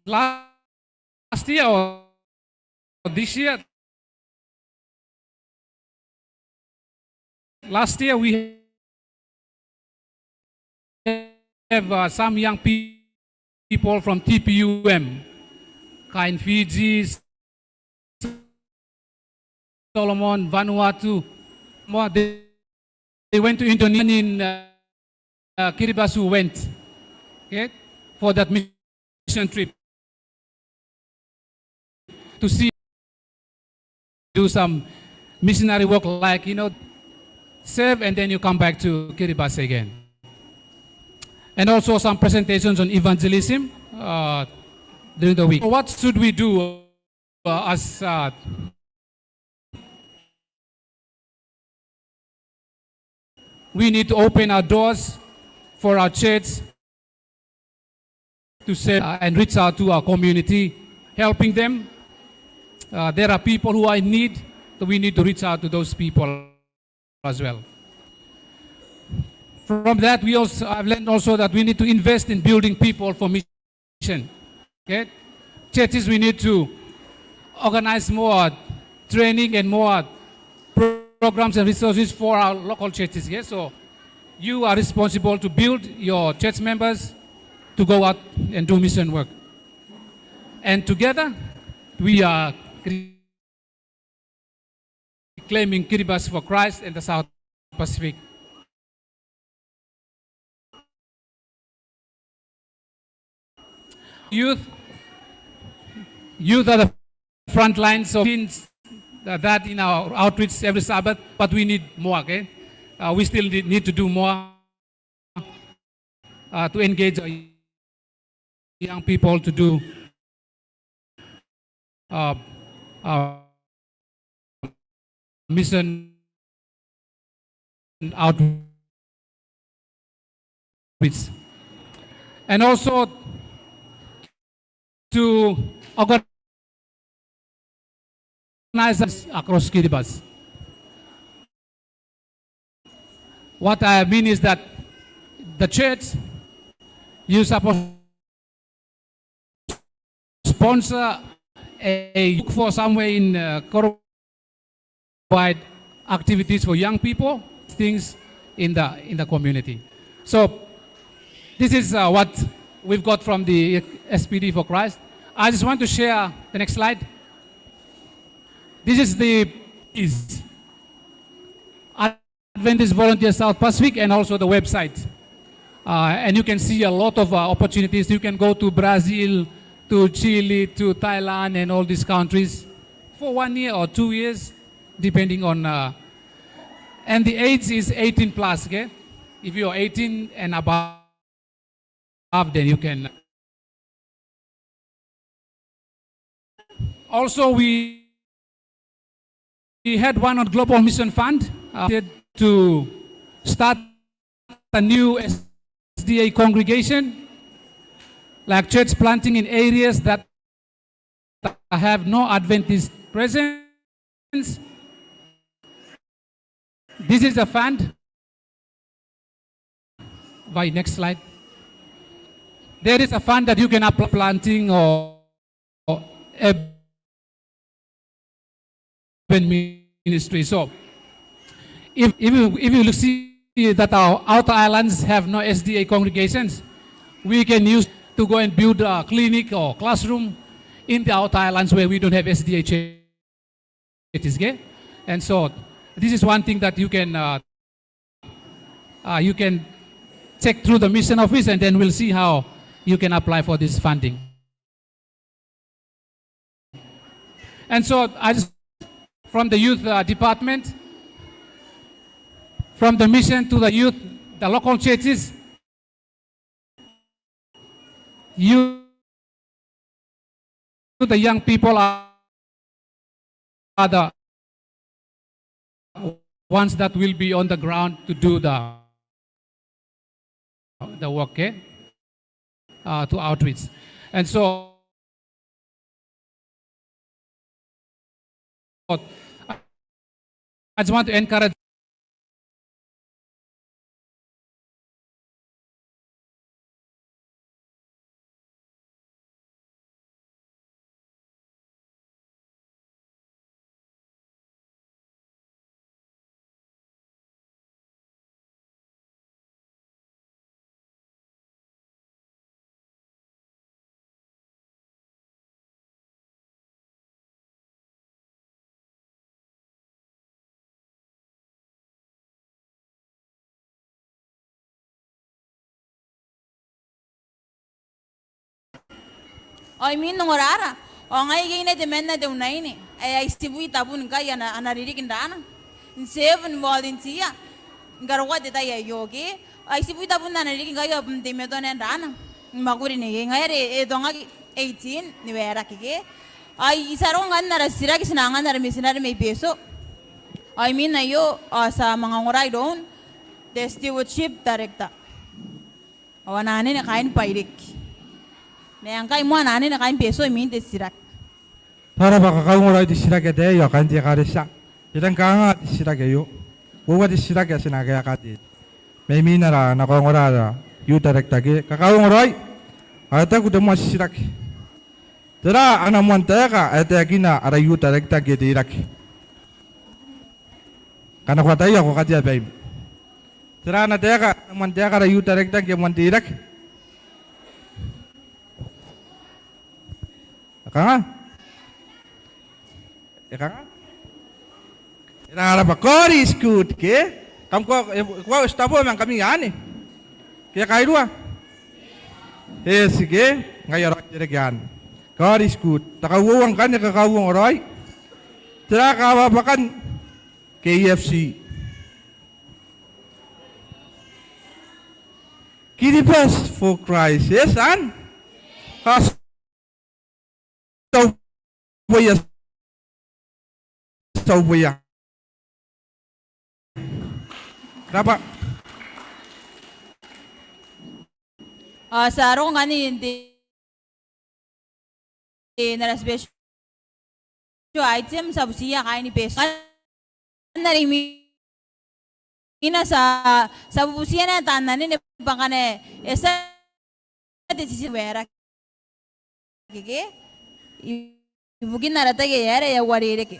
Last year or this year, last year we have, uh, some young pe-, people from T P U M, kaain Fiji, Solomon, Vanuatu, more, they, they went to Indonesia in, uh, uh, Kiribati went, okay, for that mission trip to see, do some missionary work, like, you know, serve and then you come back to Kiribati again. And also some presentations on evangelism, uh, during the week. What should we do, uh, as, uh, we need to open our doors for our church to serve, uh, and reach out to our community, helping them. Uh, there are people who are in need, so we need to reach out to those people as well. From that, we also, I've learned also that we need to invest in building people for mission. Okay? Churches, we need to organize more training and more programs and resources for our local churches. Okay? So you are responsible to build your church members to go out and do mission work. And together, we are claiming Kiribati for Christ and the South Pacific. Youth, youth are the front lines of teens, uh, that in our outreach every Sabbath, but we need more, okay? Uh, we still need, need to do more, uh, to engage our young people to do, uh, uh, mission outreach. And also to organize across Kiribati. What I mean is that the church, you supposed sponsor a, a, look for somewhere in, uh, Koroboai, provide activities for young people, things in the, in the community. So this is, uh, what we've got from the S P D for Christ. I just want to share the next slide. This is the, is Adventist Volunteer South Pacific and also the website. Uh, and you can see a lot of, uh, opportunities. You can go to Brazil, to Chile, to Thailand, and all these countries for one year or two years, depending on, uh, and the age is eighteen plus, okay? If you are eighteen and above, then you can. Also, we, we had one on Global Mission Fund, uh, to start a new S D A congregation, like church planting in areas that have no Adventist presence. This is a fund. By next slide. There is a fund that you can apply planting or, or urban ministry. So if, if you, if you see that our outer islands have no S D A congregations, we can use to go and build a clinic or classroom in the outer islands where we don't have S D A churches, okay? And so this is one thing that you can, uh, uh, you can check through the mission office, and then we'll see how you can apply for this funding. And so I just, from the youth, uh, department, from the mission to the youth, the local churches, you, the young people are, are the ones that will be on the ground to do the, the work, okay? Uh, to outreach. And so I just want to encourage. Ao imwin ongorara, ao ngai ikai naba temanna te unaine. ae ai tibwi tabun ngkai ana, ana ririki n raana. N seven volunteer ni karokoa te tai aio ke. Ai tibwi tabun ana ririki ngkai ao bon teimatoa naba n raana ni mwakuri neiei. Ngaia are e tongaki eighteen ni waerake ke. Ai ti a roko ngkanne n ara titiraki, ti na angan ara mitinare mai Betio. Ao imwin aio ao ti a manga ongora iroun te stewardship director. Ao ana anene kaain Bairiki. Ma ngkai moa ana anene kaain Betio imwin te titiraki. Ko rabwa, kakauongo raoi te titiraki ataei ao kaain te ekaretia. E rang kanga te titiraki aio? Uoua te titiraki ae ti na kaeka ataei. Ma imwin ara, nako ongora ara youth director ke, kakauongo raoi. Ao e taku te moan titiraki: Tera ana moan taeka ae taekina ara youth director ngke e teirake? Ngkana ko ataia ao ko katea baim. Tera ana taeka, ana moan taeka ara youth director ngke e moan teirake? E kanga? E kanga? E rang rabwa, God is good ke? Kam ko, e, ko a, e titebo ma ngkami anne ke, kairua? Eti ke? Ngaia raoi, e reke anne. God is good. Te kauoua ngkanne, kakauongo raoi. Tera kabwakan K F C? Kiribati for Christ. Yes, an? Ao ti a uboia, ti a uboia. Rabwa. Ao ti a roko ngkanne n te, n ara special item, ti a butiia kaaini Betio. Ngkana are imwina ti a, ti a bubutiia naba taan anene bwa ngkana e tia te titi ni waerake ke, ibukin ara tai ae aera e a uarereke.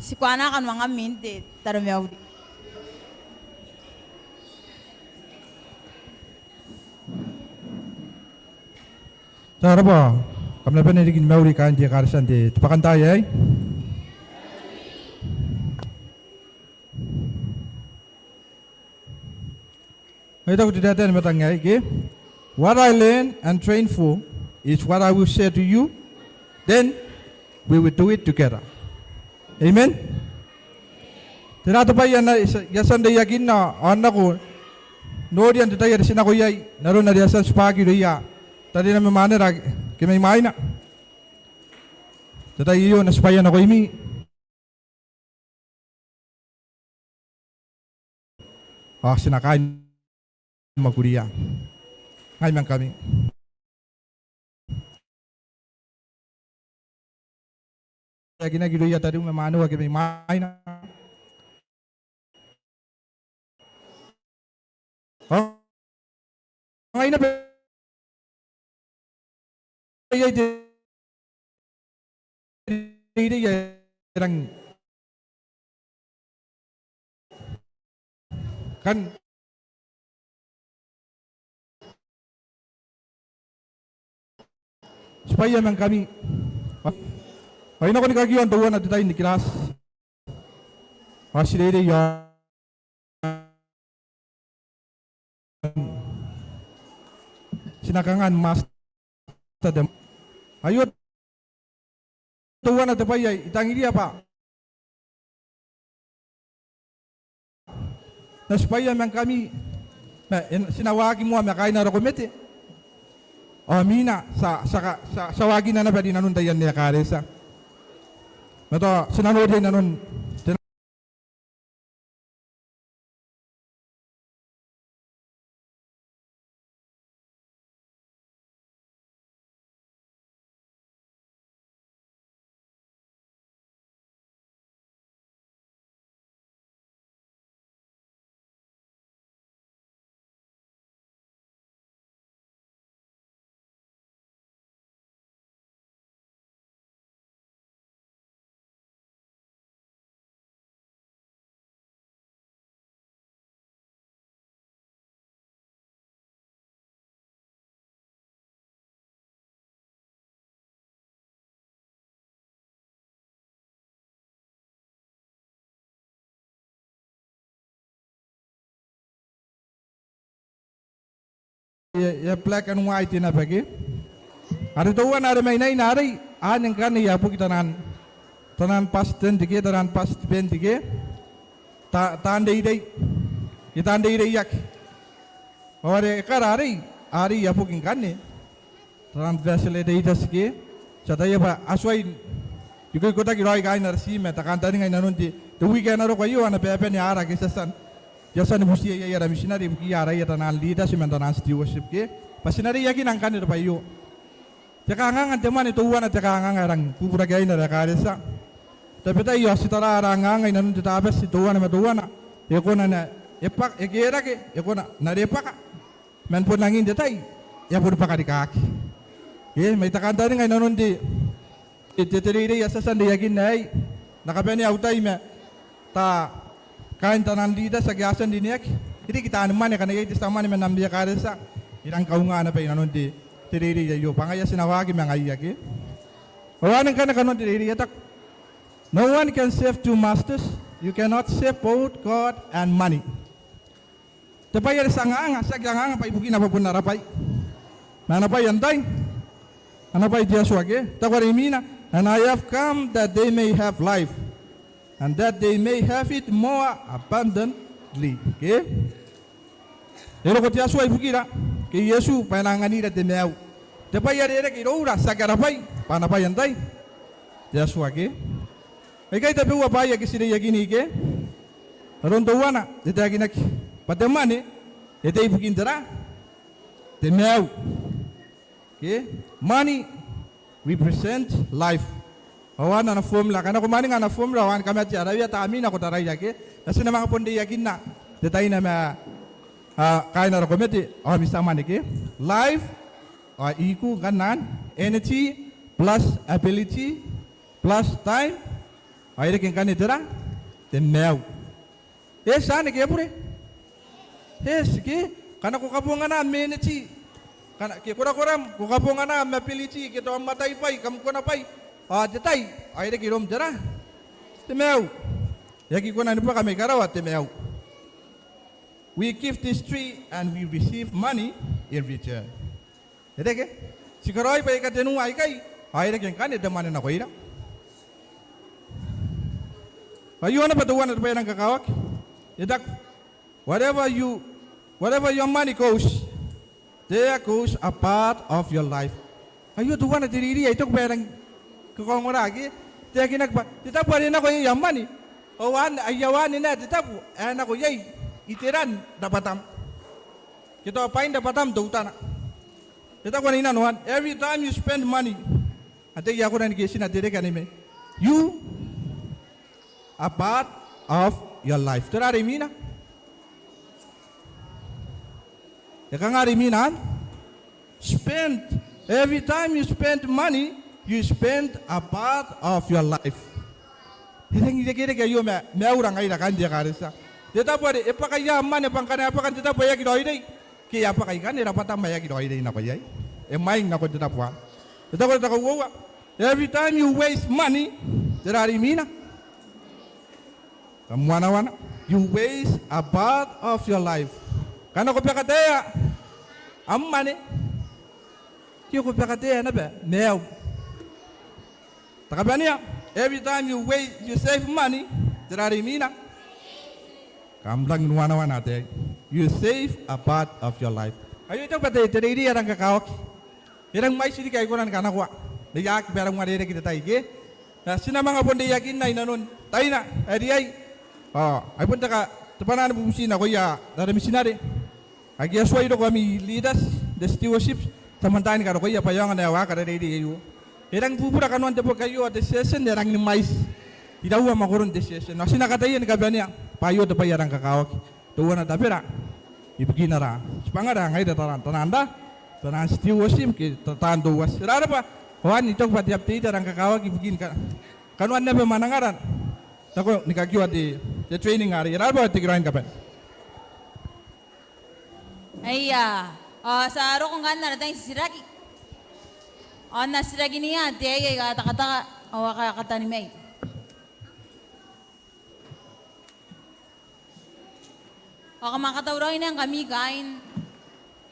Ti kona ni kanoanga imwin te taromauri. Ko rabwa, kam na bane riki ni mauri kaain te ekaretia n te bwakantaai aei. Ai taku te taetae ni matang aei, ke? What I learn and train for is what I will share to you. Then we will do it together. Amen. Tera te bwai ae I a tia n reiakinna ao N na nako n noria n te tai are ti nako iai, n aron are e a tia n tibwaki irouia tarina ma mwanera ake mai mwaina. Te tai aio N na tibwaia nakoimi. Ao ti na kaai ni mwakuria. Ngai ma ngkami. Reiakinaki irouia tariu ma mwaneu ake mai mwaina. Ao ngai naba iai te reirei ae rangi kan tibwaia ma ngkami. Ao I nako ni kakioa n teuana te tai ni kirati. Ao ti reirei ao ti na kangaa ni master them. Aio teuana te bwai ae I tangiria bwa N na tibwaia ma ngkami, ma ti na waaki moa ma kaain ara komete. Ao imwina ti a, ti a, ti a, ti a waakinna naba rinanon taian ekaretia. Ma tao ti na noria inanon te E a, e a black and white naba ke. Are teuana are mainaina arei, anne ngkanne e a boki tanan, tanan bati tent ke, tanan bati tent ke. Ta, taan reirei. Ke taan reireiaki. Ao are e kara arei, arei e a boki ngkanne tanan facilitators ke. Ti ataia bwa a tuai n ikoikotaki raoi kaain ara tiim ma te kantaninga inanon te, te wiki ae na roko aio, a na babane aara ake ti a tia n, ti a tia ni butiia iai ara mitinare ibukiia araia tanan leaders ma tanan stewardship ke. Bwa ti na reiakina ngkanne te bwai aio. Te kanganga n te mwane teuana te kanganga ae rangi kukuraki aine ara ekaretia. Tabetai ao ti tara ara anganga inanon te Tabati teuana ma teuana, e kona n, e bwaka, e kerake, e kona n are bwaka. Man bon angin te tai e a boni bwaka rikaaki. E, mai te kantaninga inanon te, te, te reirei ae ti a tia n reiakinna aei, N na kabanea au tai ma ta, kaain tanan leaders ake a tia n rineaki. E riki taani mwane ngkana iai te tia mwane man ami ekaretia, e rangi kaunga naba inanon te, te reirei aio. Bwa ngaia ti na waaki ma ngaiia ke. Ao anne ngkanne kanoan te reirei ae taku, no one can serve two masters. You cannot serve both God and money. Te bwai are ti anganga, ti aki anganga bwa ibukina bwa bon ara bwai. Ma ana bwai antai? Ana bwai te Atua ke. Taku are imwina, and I have come that they may have life, and that they may have it more abundantly. Ke? E roko te Atua ibukira, ke Iesu, bwa e na anganira te maiu. Te bwai are e reke iroura, ti aki ara bwai, bwa ana bwai antai? Te Atua ke. Aikai tabeua bwaai ake ti reiakini ke. Aron teuana, e taekinaki bwa te mwane e tei ibukin tera? Te maiu. Ke? Money represent life. Ao anne ana formula, ngkana ko mwaninga ana formula, ao anne kamatea, rawea tamneina ko taraia ke. Ma ti na manga bon reiakinna n te taina ma, a, kaain ara komete, ao ami tia mwane ke. Life, ao iku, ngkanne, energy plus ability plus time Ao e reke ngkanne tera? Te maiu. E eti anne ke e bure? E eti ke? Ngkana ko kabongana am energy, ngkana ke korakoram, ko kabongana am ability ke tao am ataibwai, kam konabwai, ao te tai ao e reke iroum tera? Te maiu. E aki kona ni bwaka mai karawa te maiu. We give this tree and we receive money in return. E reke? Ti karaoi bwaai aika tenua aikai, ao e reke ngkanne te mwane nakoira. Ao aio naba teuana te bwai ae rang kakawaki. E taku, wherever you, wherever your money goes, there goes a part of your life. Aio teuana te reirei ae I taku bwa e rang kakaongora ke? Te aki nako bwa te tabo are nako iai am mwane, ao anne, aia anne naba te tabo ae nako iai iteran rabwatam ke tao bwain rabwatam teutana. E taku ana inano anne, every time you spend money, ao tera ae ko na ni keitina te reke anne mai? You a part of your life. Tera are imwina? E kanga are imwina anne? Spend. Every time you spend money, you spend a part of your life. E rang irekereke aio ma, maiura ngaira kaain te ekaretia. Te tabo are e bwaka iai am mwane bwa ngkana e bwaka n te tabo ae aki raoiroi, ke e a bwaka ikanne rabwatam ae aki raoiroi nako iai. E mwaing nakon te tabo anne. E taku te kauoua, every time you waste money, tera are imwina? Kam wanawana. You waste a part of your life. Ngkana ko bakataea am mwane, ke ko bakataea naba maiu. Te kabanea, every time you waste, you save money, tera are imwina? Kam rang ni wanawana ataei. You save a part of your life. Aio I taku bwa te, te reirei ae rang kakawaki. E rang mwaiti riki ae I kona ni kanakoa. N reiaaki bwa e rang uarereke te tai ke? Ma ti na manga bon reiakinna inanon taina ae riai. Ao ai bon te ka, te bwanaa ni bubuti nakoia ara mitinare ake a tuai roko, ami leaders, the stewardships, ti a bon tia ni karokoia bwa e aonga n ae waaki ara reirei aio. E rang bubura kanoan te boki aio ao te session e rang ni mwaiti iraua mwakoron te session. Ao ti na kataia ni kabanea bwa aio te bwai ae rang kakawaki. Teuana tabera ibukin ara tibwangara ngaira taan, taan, taan stewardship ke taan, taan steward. E raraba, ao anne I taku bwa te update ae rang kakawaki ibukin ka, kanoan naba mwanangara nakon ni kakioa te, te training arei. E raraba, te kirain kabane. Aia, ao ti a roko ngkanne ara tai n titiraki. Ao N na titirakinia ataei aika a tekateka ao a ka, a katani mai. Ao kam a katauraoi naba ngkami kaain,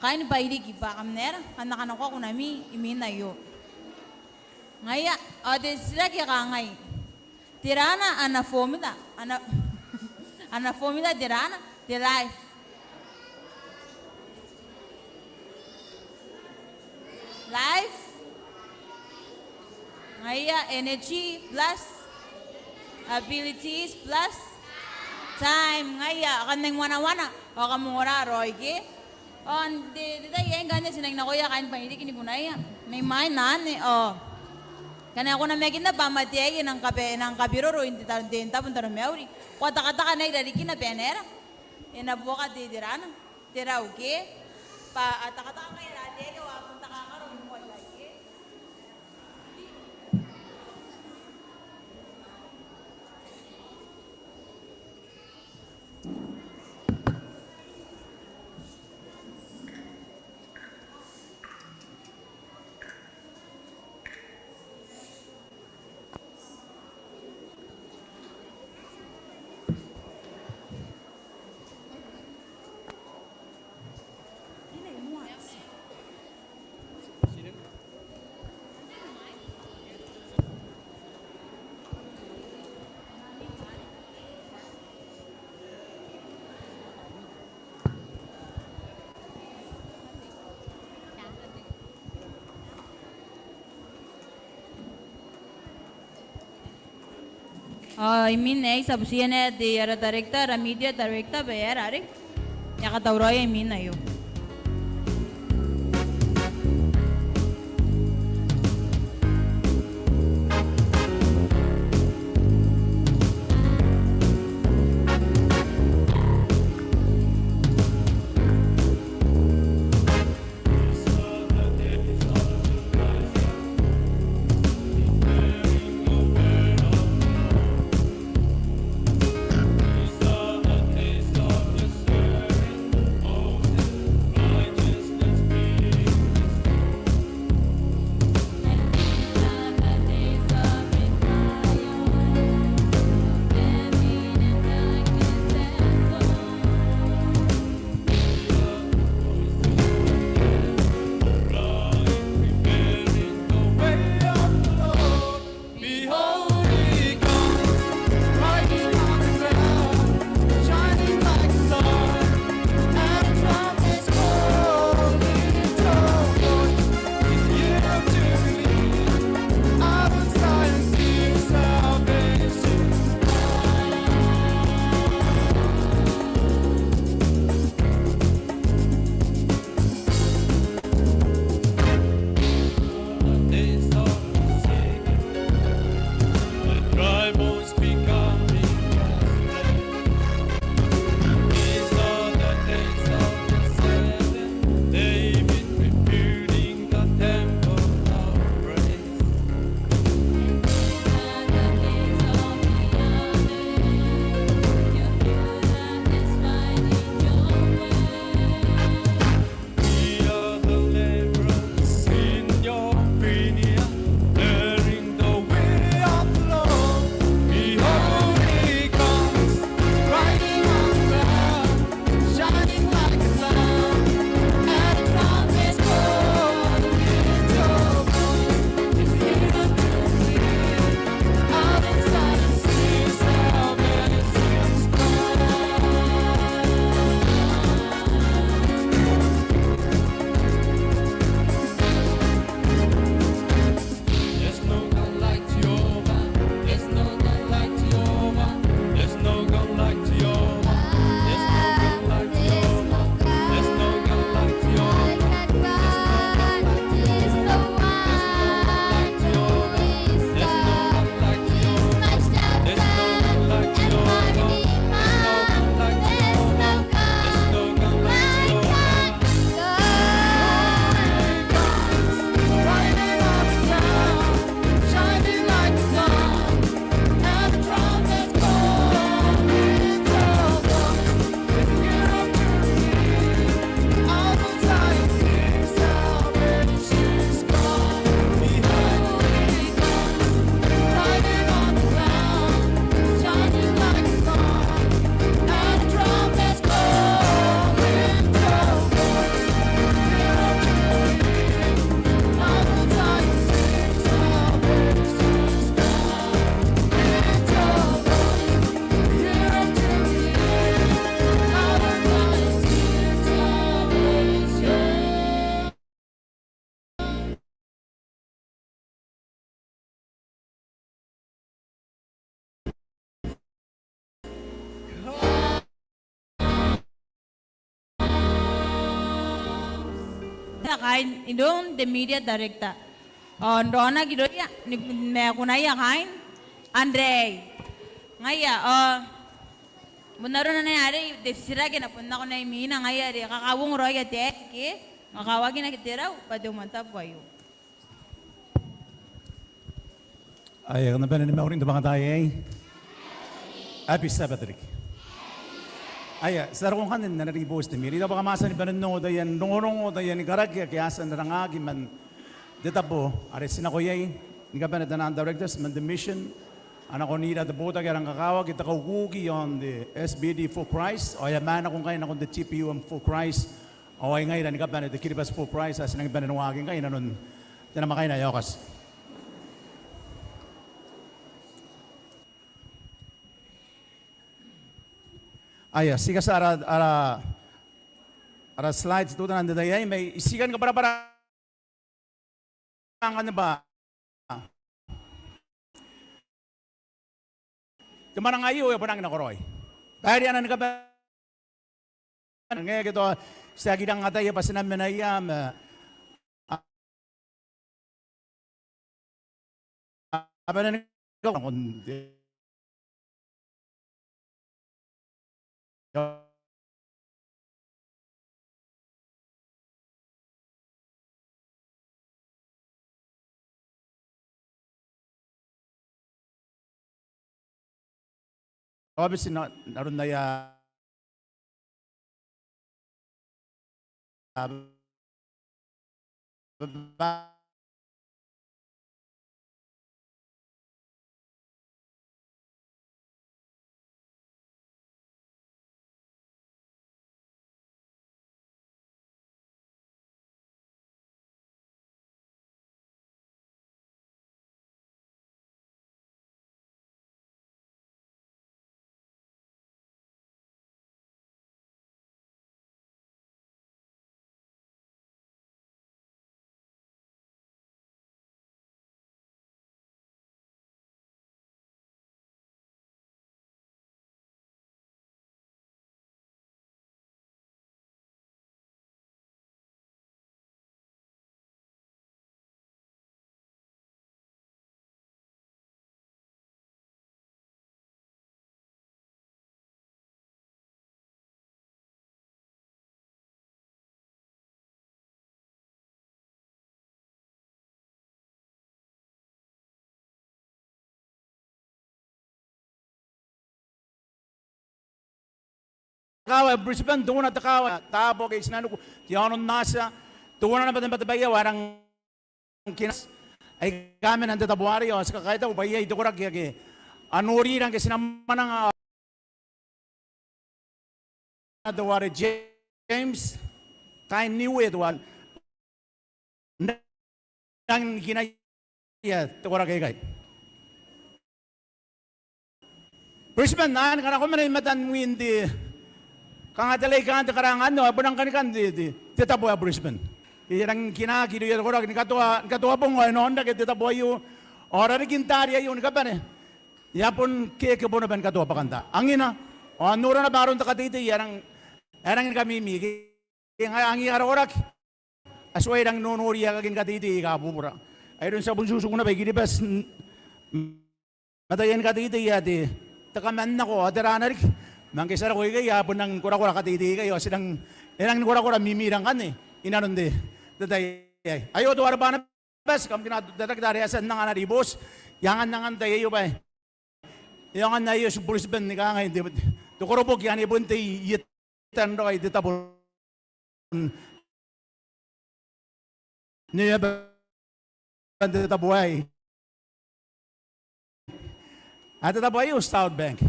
kaain Bairiki bwa kam na era, kam na kanakoa kunami imwin aio. Ngaia, ao te titiraki e kangai. Tera ana, ana formula, ana, ana formula tera ana, te life. Life. Ngaia, energy plus abilities plus time. Ngaia, kam nang wanawana ao kam ongora raoi ke? Ao n te, te tai aei ngkanne ti nang nakoia kaain Bairiki ni kunaia. Mai mwaina anne, ao ngkana ko namakinna bwa am ataei e nang kabe, e nang kabiroro n te ta, n te tabo n taromauri, ko a tekateka naba i rarikina bwa e na era, e na buoka te, tera ana, te rau ke? Bwa a tekateka ngkai ara ataei ao a bon takakaro ni moa iai ke? Ao imwin aei ti a butiia naba te, ara director, ara media director bwa e aera are e a katauraoia imwin aio. kaain iroun te media director. Ao n raonaki irouia ni, ma kunaia kaain anne. Ngaia, ao bon arona naba are te titiraki e na bon nako naba imwina, ngaia are kakauongo raoi ataei ake kakawakina ke te rau bwa te umwantabu aio. Aia, kam na bane ni mauri n te bwangataai aei. Happy Sabbath riki. Aia, ti a roko ngkanne n ana ribooti te miri. I taku bwa kam a tia ni bane n ongo taian rongorongo, taian karaki ake a tia n rangaki man te tabo are ti nako iai, ni kabane taian directors man te mission, a nako n ira te botaki ae rang kakawaki te kaukuki iaon te S B D for Christ, ao e a mena nako ngkai nakon te T P U M for Christ, ao ai ngaira ni kabane te Kiribati for Christ ae ti nangi bane n waaki ngkai inanon te namwakaina ae Aokati. Aia, ti katia ara, ara, ara slides teutana n te tai aei, ma I tii kan kabwarabwara ngkanne bwa te mwananga aio e a bon nangi nakoraoi. Bwa e riai n kabane, ngae ke tao ti aki rang ataia bwa ti na mena ia, ma a, a bane ni kau nakon te aobiti n aron aia kaawa ae Brisbane, teuana te kaawa taabo ake I tinanikua, te aono n Atia, teuana naba te bwai ae e rang kinaa aika a mena n te tabo arei, ao ti kakaitau bwa iai te koraki ake a norira ngke ti na mwananga, teuare James, kaain Niue teuare n rangi ni kinaia te koraki aikai. Brisbane, a ni kanakomai i matan mwin te kanga te lake, kanga te karanga anne, ao e bon rang kanikan te, te, te tabo ae Brisbane. E rangi ni kinaaki irouia te koraki ni katoa, ni katoa bong ao e na onrake te tabo aio. Ao rarikin taari aio ni kabane, e a bon kekebo naba ni katoa bwakantaai. Angina, ao n nora naba aron te kateitei ae e rang, ae e rangi ni kamimi, ke ngaia angiia ara koraki. A tuai rangi n nonori aekakin kateitei aika bubura. Ai aron ti a bon tutuku naba i Kiribati ma taiani kateitei ae te, te kamannako ao te rana riki. Ma ngke ti a roko ikai a bon rangi ni korakora kateitei aikai, ao ti rangi, e rangi ni korakora mimira ngkanne inanon te, te tai aei. Aio teuare Banabati, kam kina, te tarekita are e a tia n anga ana ribooti. E angan, angan te tai aio bwa e aonga n aio ti Brisbane ni kangai te, te koroboki anne e bon tei i etan raoi te tabo n, n aban te tabo aei. Ae te tabo aio South Bank.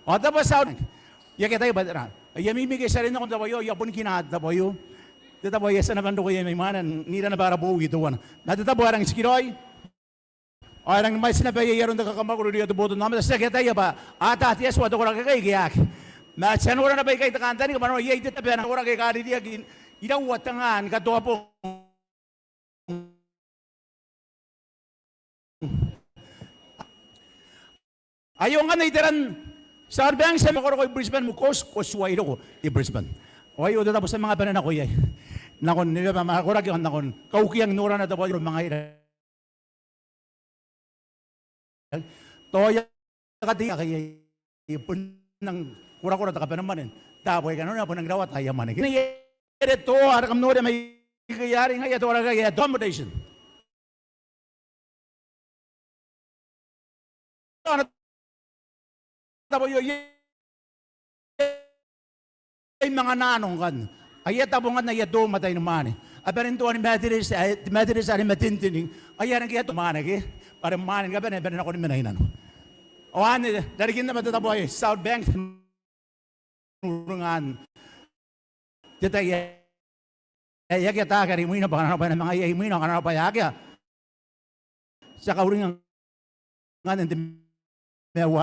Ao te tabo South Bank, I aki ataia bwa tera. Aia mimi ke ti a rin nakon te tabo aio, I a bon kina te tabo aio. Te tabo aio e a tia naba n roko iai mai mwaina, n ira naba ara bowi teuana. Ma te tabo ae rangi n tikiraoi. Ao e rangi ni mwaiti naba iai aron te kakamwakuri irouia te botannaomata. Ti aki ataia bwa a ata te Atua te koraki aikai ke aki. Ma ti a nora naba ikai te kantaninga bwa nano iai te tabe ae na koraki aika a ririaki iraua tenga ni katoa bong. Aio ngkanne iteran South Bank, ti a manga roko i Brisbane, mukos, ko tuai roko i Brisbane. Ao aio te tabo ti a manga bane nako iai. nakon neweba ma koraki ao nakon kaukiang norana tabeua iroura ma ngaira. Tao iai katei ake iai, iai bon nang korakora te kabanemwane n taabo aika nanona, bon nang rawata aia mwane ke. Iai are tao are kam noria mai ikai are ngaia tao ara, aia accommodation. Ana tabo aio iai manga nano ngkanne. Aia tabo ngkanne aia toma tainimwaane. A bane n toa ni matireti, ae, te matireti are matintining. Aia are ngke a toma mwaane ke, bwa are mwaane ni kabane, bane nakon mena i nano. Ao anne, rarikin naba te tabo ae South Bank, uringnga n te tai ae e aki ataaki are imwina bwa ngkana arona bwa e na manga iai imwina, ao ngkana arona bwa e akea, ti a kauringa ngkanne n te maiu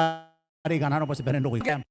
arei ngkana arona bwa ti bane n roko ikai.